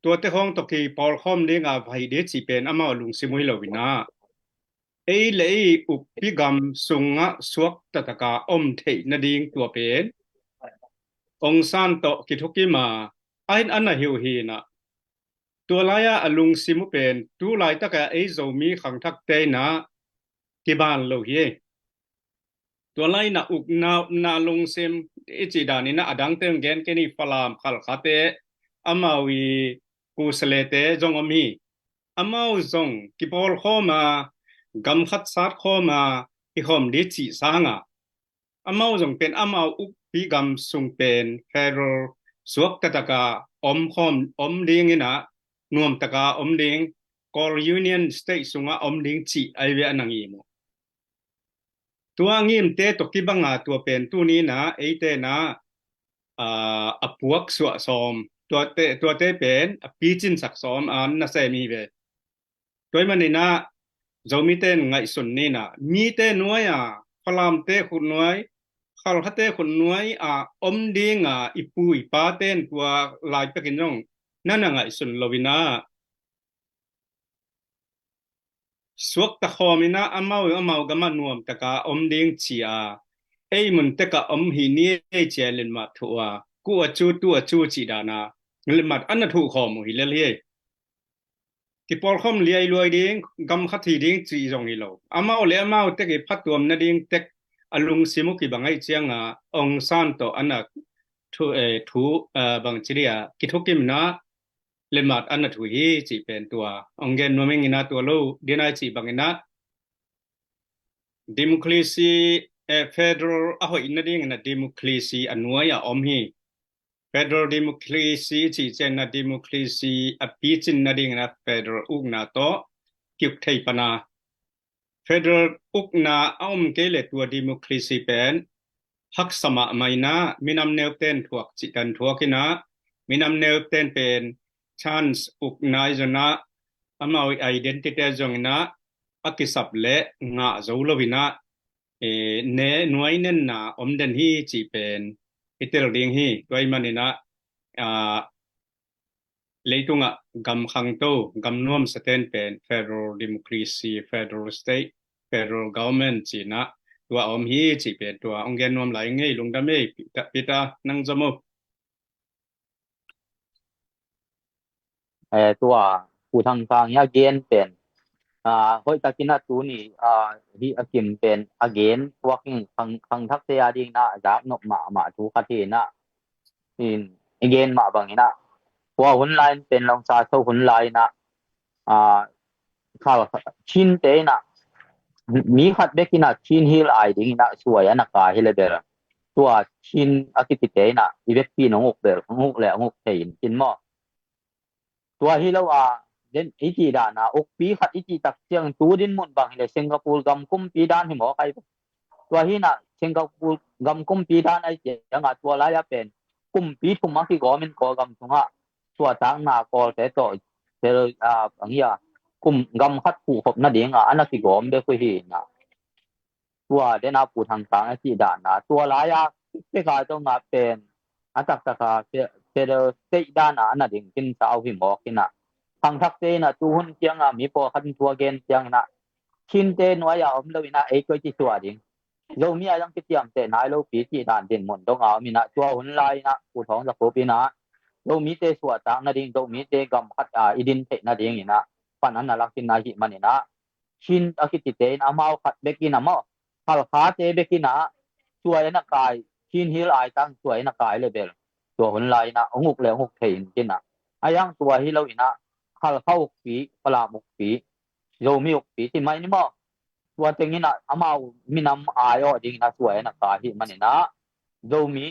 tua te khawng tawh kipawlkhawm ding a va hi ding cih pen amau lungsim uh hi lo in ah, ei le ei ukpi gam sungah suak taktak a om theih nading tua pen Aung San tawh kithukim a, a hin ana hi uh hi in ah, tua lai a a lungsim uh pen tu laitak a ei Zomi khangthakte in ah kiban lo hi ei. Tua lai in ah ukna, upna lungsim i cih dan in ah, a dangte hong gen kei ni, Falam, Khalkhate, amau i kusalete zong om hi. Amau zong kipawlkhawm a, gam khat sat khawm a hi khawm ding cih sang a, amau zong pen amau ukpi gam sung pen federal suak taktak a om khawm, om ding in ah, nuam tak a om ding, Kawl Union State sungah om ding cih ahi ve a na ngim uh. Tua ngimte tawh kibang a tua pen tuni in ah eite in ah, ah, a puak suah sawm, tuate, tuate pen a picinsak sawm a na sem hi ve. Tua ahih manin ah Zomite in ngaihsun ni in ah, mite nuai a, Falamte khutnuai, Khalkhate khutnuai a om ding a i pu i pate in tua lai pekin zong na na ngaihsun lo in ah, suakta khawm inah amau amau gamah nuamtaka om ding ci-a ei mun tekah om hi ni ei ci-a letmat thuh a, kuh a cu tuh a cu cih dana letmat a na thuh khawm uh hi lel hi. Kipawlkhawm liailuai ding, gam khat hi ding cih zong hi lo. Amau le amau tek i phatuam nading tek a lungsim uh kibang aih cianga Aung San tawh a na thu, eh, thu, eh, bang ci dia kithukimna letmat a na thu hi cih pen tua ong gen nuam ing ina tua lo dinai cih bang ina democracy, eh, federal a hoih nading ina democracy a nuai a om hi. Federal democracy cih ciangin a democracy a picin nading ina federal ukna tawh kiuk thei pana. Federal ukna a om kei le tua democracy pen haksa mahmah ina minam neuten thuak cihtan thuak ina minam neuten pen chance ukna i zona amau i identity zong ina a kisap le ngah zo lo ina, eh, ne nuai nenna om den hi cih pen i tel ding hi. Tua i man ina, ah, leitungah gam khangto, gam nuamsa ten pen federal democracy, federal state, federal government cihna tua om hi cih pen tua ong gen nuam lai ngei lungdam ei Peter, Peter nang zom uh. Eh, tua Pu Thang Kang hi a gen pen ah, hoih takin a tuni ah, hi a kim pen a gen puak in khang, khangthakte a ding na a zak nop mahmah thu khat hi na in i gen mah bangin ah tua hun lai in pen longsa tho hun lai in ah ah, khal Chinte in ah mi khat bek in ah Chin Hill ai ding in ah suai a na ka hi le bel tua Chin a kipite in ah i vekpi in ong uk bel ong uk le ong uk thei in Chin maw? Tua hi lo a den i cih dan a ukpi khat i cih tak ciang tu din mun bang hi le Singapore gam kumpi dan hi maw kai. Tua hi na Singapore gam kumpi dan ai ciang a tua lai a pen kumpi thum a kigawm in Kawlgam sungah tua takna Kawlte tawh tel a ang hi a kum gam khat khuh khop nading a ana kigawm bek uh hi na. Tua den a Pu Thang Kang a cih dan a tua lai a peka zong a pen a taktak a fe-, federal state dan a ana ding kin sa uh hi mawk in ah khangthakte in ah tu hun ciang a mi pawlkhat in tua gen ciang in ah Chinte nuai a om lo in ah ei koi ci suah ding Zomi a zang kiciamteh nai lo pi cih dan din mun dong a om in ah tua hun lai in ah Pu Thawng Za Khup in ah Zomite suahtak nading Zomite gam khat a i din theih nading in ah pan an a lak in ah hih man in ah Chin a kitite in amau khat bek in ah maw Halkhate bek in ah suai in a kai Chin Hill ai tang suai in a kai le bel tua hun lai in ah ong uk le ong uk thei in kin ah a yang tua hi lo in ah Halkha ukpi Falam ukpi Zomi ukpi ti mai ni maw tua teng in ah amau minam ai awh ding in ah suai in a kai hi man in ah Zomi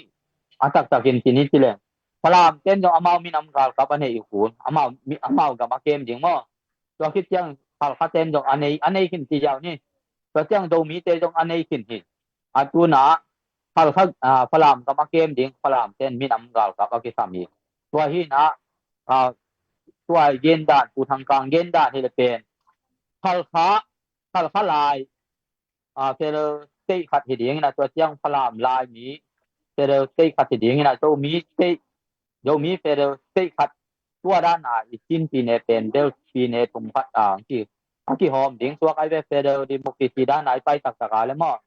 a taktak in ti ni ti leng Falam ten zong amau minam galkap a nei i hun amau, mi, amau gam a kem ding maw tua khit ciang Halkha ten zong a nei, a nei khin ti ziau ni. Tua ciang Zomite zong a nei khin hi. A tuna Halkha, ah, Falam gam a kem ding Falam ten minam galkap a kisam hi. Tua hi na, ah, tua gen dan, Pu Thang Kang gen dan hi le pen Halkha, Halkha lai, ah, federal state khat hi ding in ah tua ciang Falam lai mi federal state khat hi ding in ah Zomi state Zomi federal state khat tua dan a i Chin pine pen bel pine thum khat a ki a kihawm ding suak ai ve federal democracy dan a i pai taktak a le maw.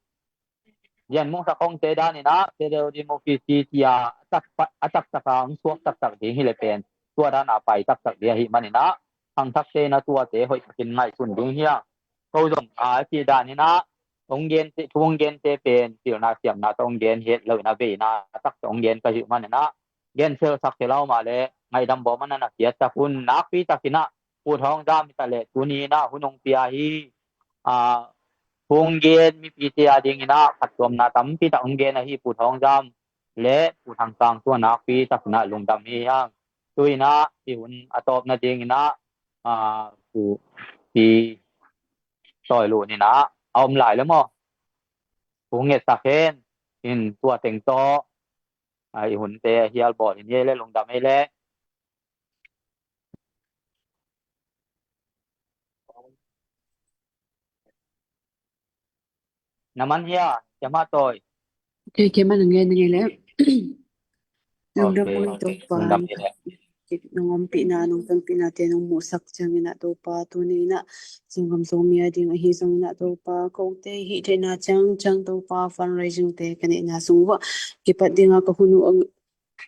Zian Mung Sa Khong te dan in ah federal democracy tia a taktak a ang suak taktak ding hi le pen tua dan a pai taktak ding ahi man in ah khangthakte in ah tuate hoih takin ngaihsun ding hi a. Ko zong a ci dan in ah ong gen te, thu ong gen te pen pilna siamna tawh ong gen hi lo in ah veina taktak ong gen ka hih man in ah gen sel sak sel a om a le ngaihdam bawm a na na piak tak un nakpi tak in ah Pu Thawng Zam hi ta le tuni in ah hun ong pia hi. A, thu ong gen mipite a ding in ah phattuamna tampi tak ong gen ahi Pu Thawng Zam le Pu Thang Kang tua nakpi tak in ah lungdam hi hang. Tu in ah i hun a tawp nading in ah, a, Pu Pi Tawi Lun in ah a om lai le maw. Pu Nget Sak hen in tua teng tawh a, i hunte hial bawl in hi le lungdam hi le. Na man hia, Sia Ma Tawi. Kei, kei man nge, nge le. Lungdam, okay, oi Topa. Lungdam hi le. nong ompihna, nong tonpihna te nong muhsak ciangin ah Topa, tuni in ah Zogam Zomi a ding ahi zongin ah Topa, kote hih theihna ciangciang Topa, fundraising te ka neihna sung uah kipat dinga ka hun uh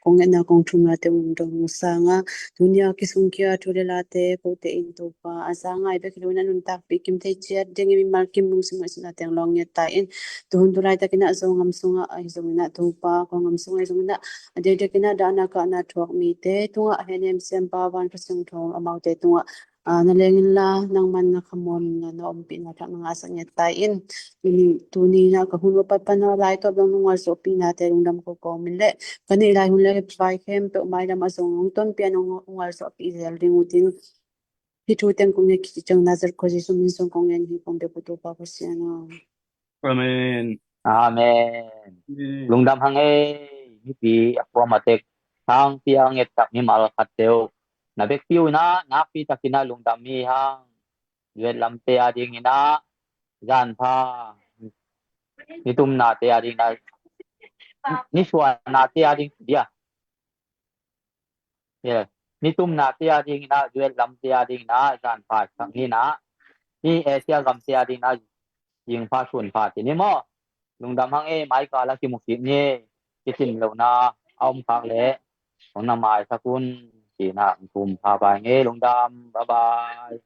kong ngetna kong thumna te um dong sanga, tuni a kisungkhia thu le late kote in Topa, a za ngai bek hi lo in ah nuntakpih kim thei ciat dingin mimal kim lungsim ngaihsutna teng lawng ngiat ta in, tuhun tu laitakin ah Zogam sungah ahi zongin ah Topa, Kawlgam sungah ahi zongin ah a deidek in ah dahna kahna thuak mite tungah henem siampa van Kha Siangtho amaute tungah, aa, na leng inla nangman na khamuanna, na ompihna thak na ngahsak ngiat ta in. Tuni, tuni in ah ka hun uah pat pan a lai tawp dong nong gualzawhpihna te lungdam ko kawmin le ka neih lai hun le vai khempeuh mailam ah zong nong tonpih a nong gualzawhpih zel ding uh ding. Hih thu teng kong nget khit ciang Nazareth khua Jesu min sung kong ngen hi, kong bia ko Topa Pasian aw. Amen. Amen. Amen. Lungdam hang ei, mipi a kuam a tek, thangpi a ngetsak mimal khat teuh na vekpi uh in ah nakpi takin ah lungdam hi hang. Zuet lamte a dingin ah zanpha, nitumnate a dingin ah, nisuanate a ding dia. Yeah. Nitumnate a dingin ah, zuet lamte a dingin ah zanpha sang hi in ah, hih Asia gamte a dingin ah zingpha sunpha ci ni maw. Lungdam hang ei, mai kal a kimu kik ni. Kicin lohna a om khak leh hong na maisak un ci in ah, thum pha bai ngei, lungdam, bye bye.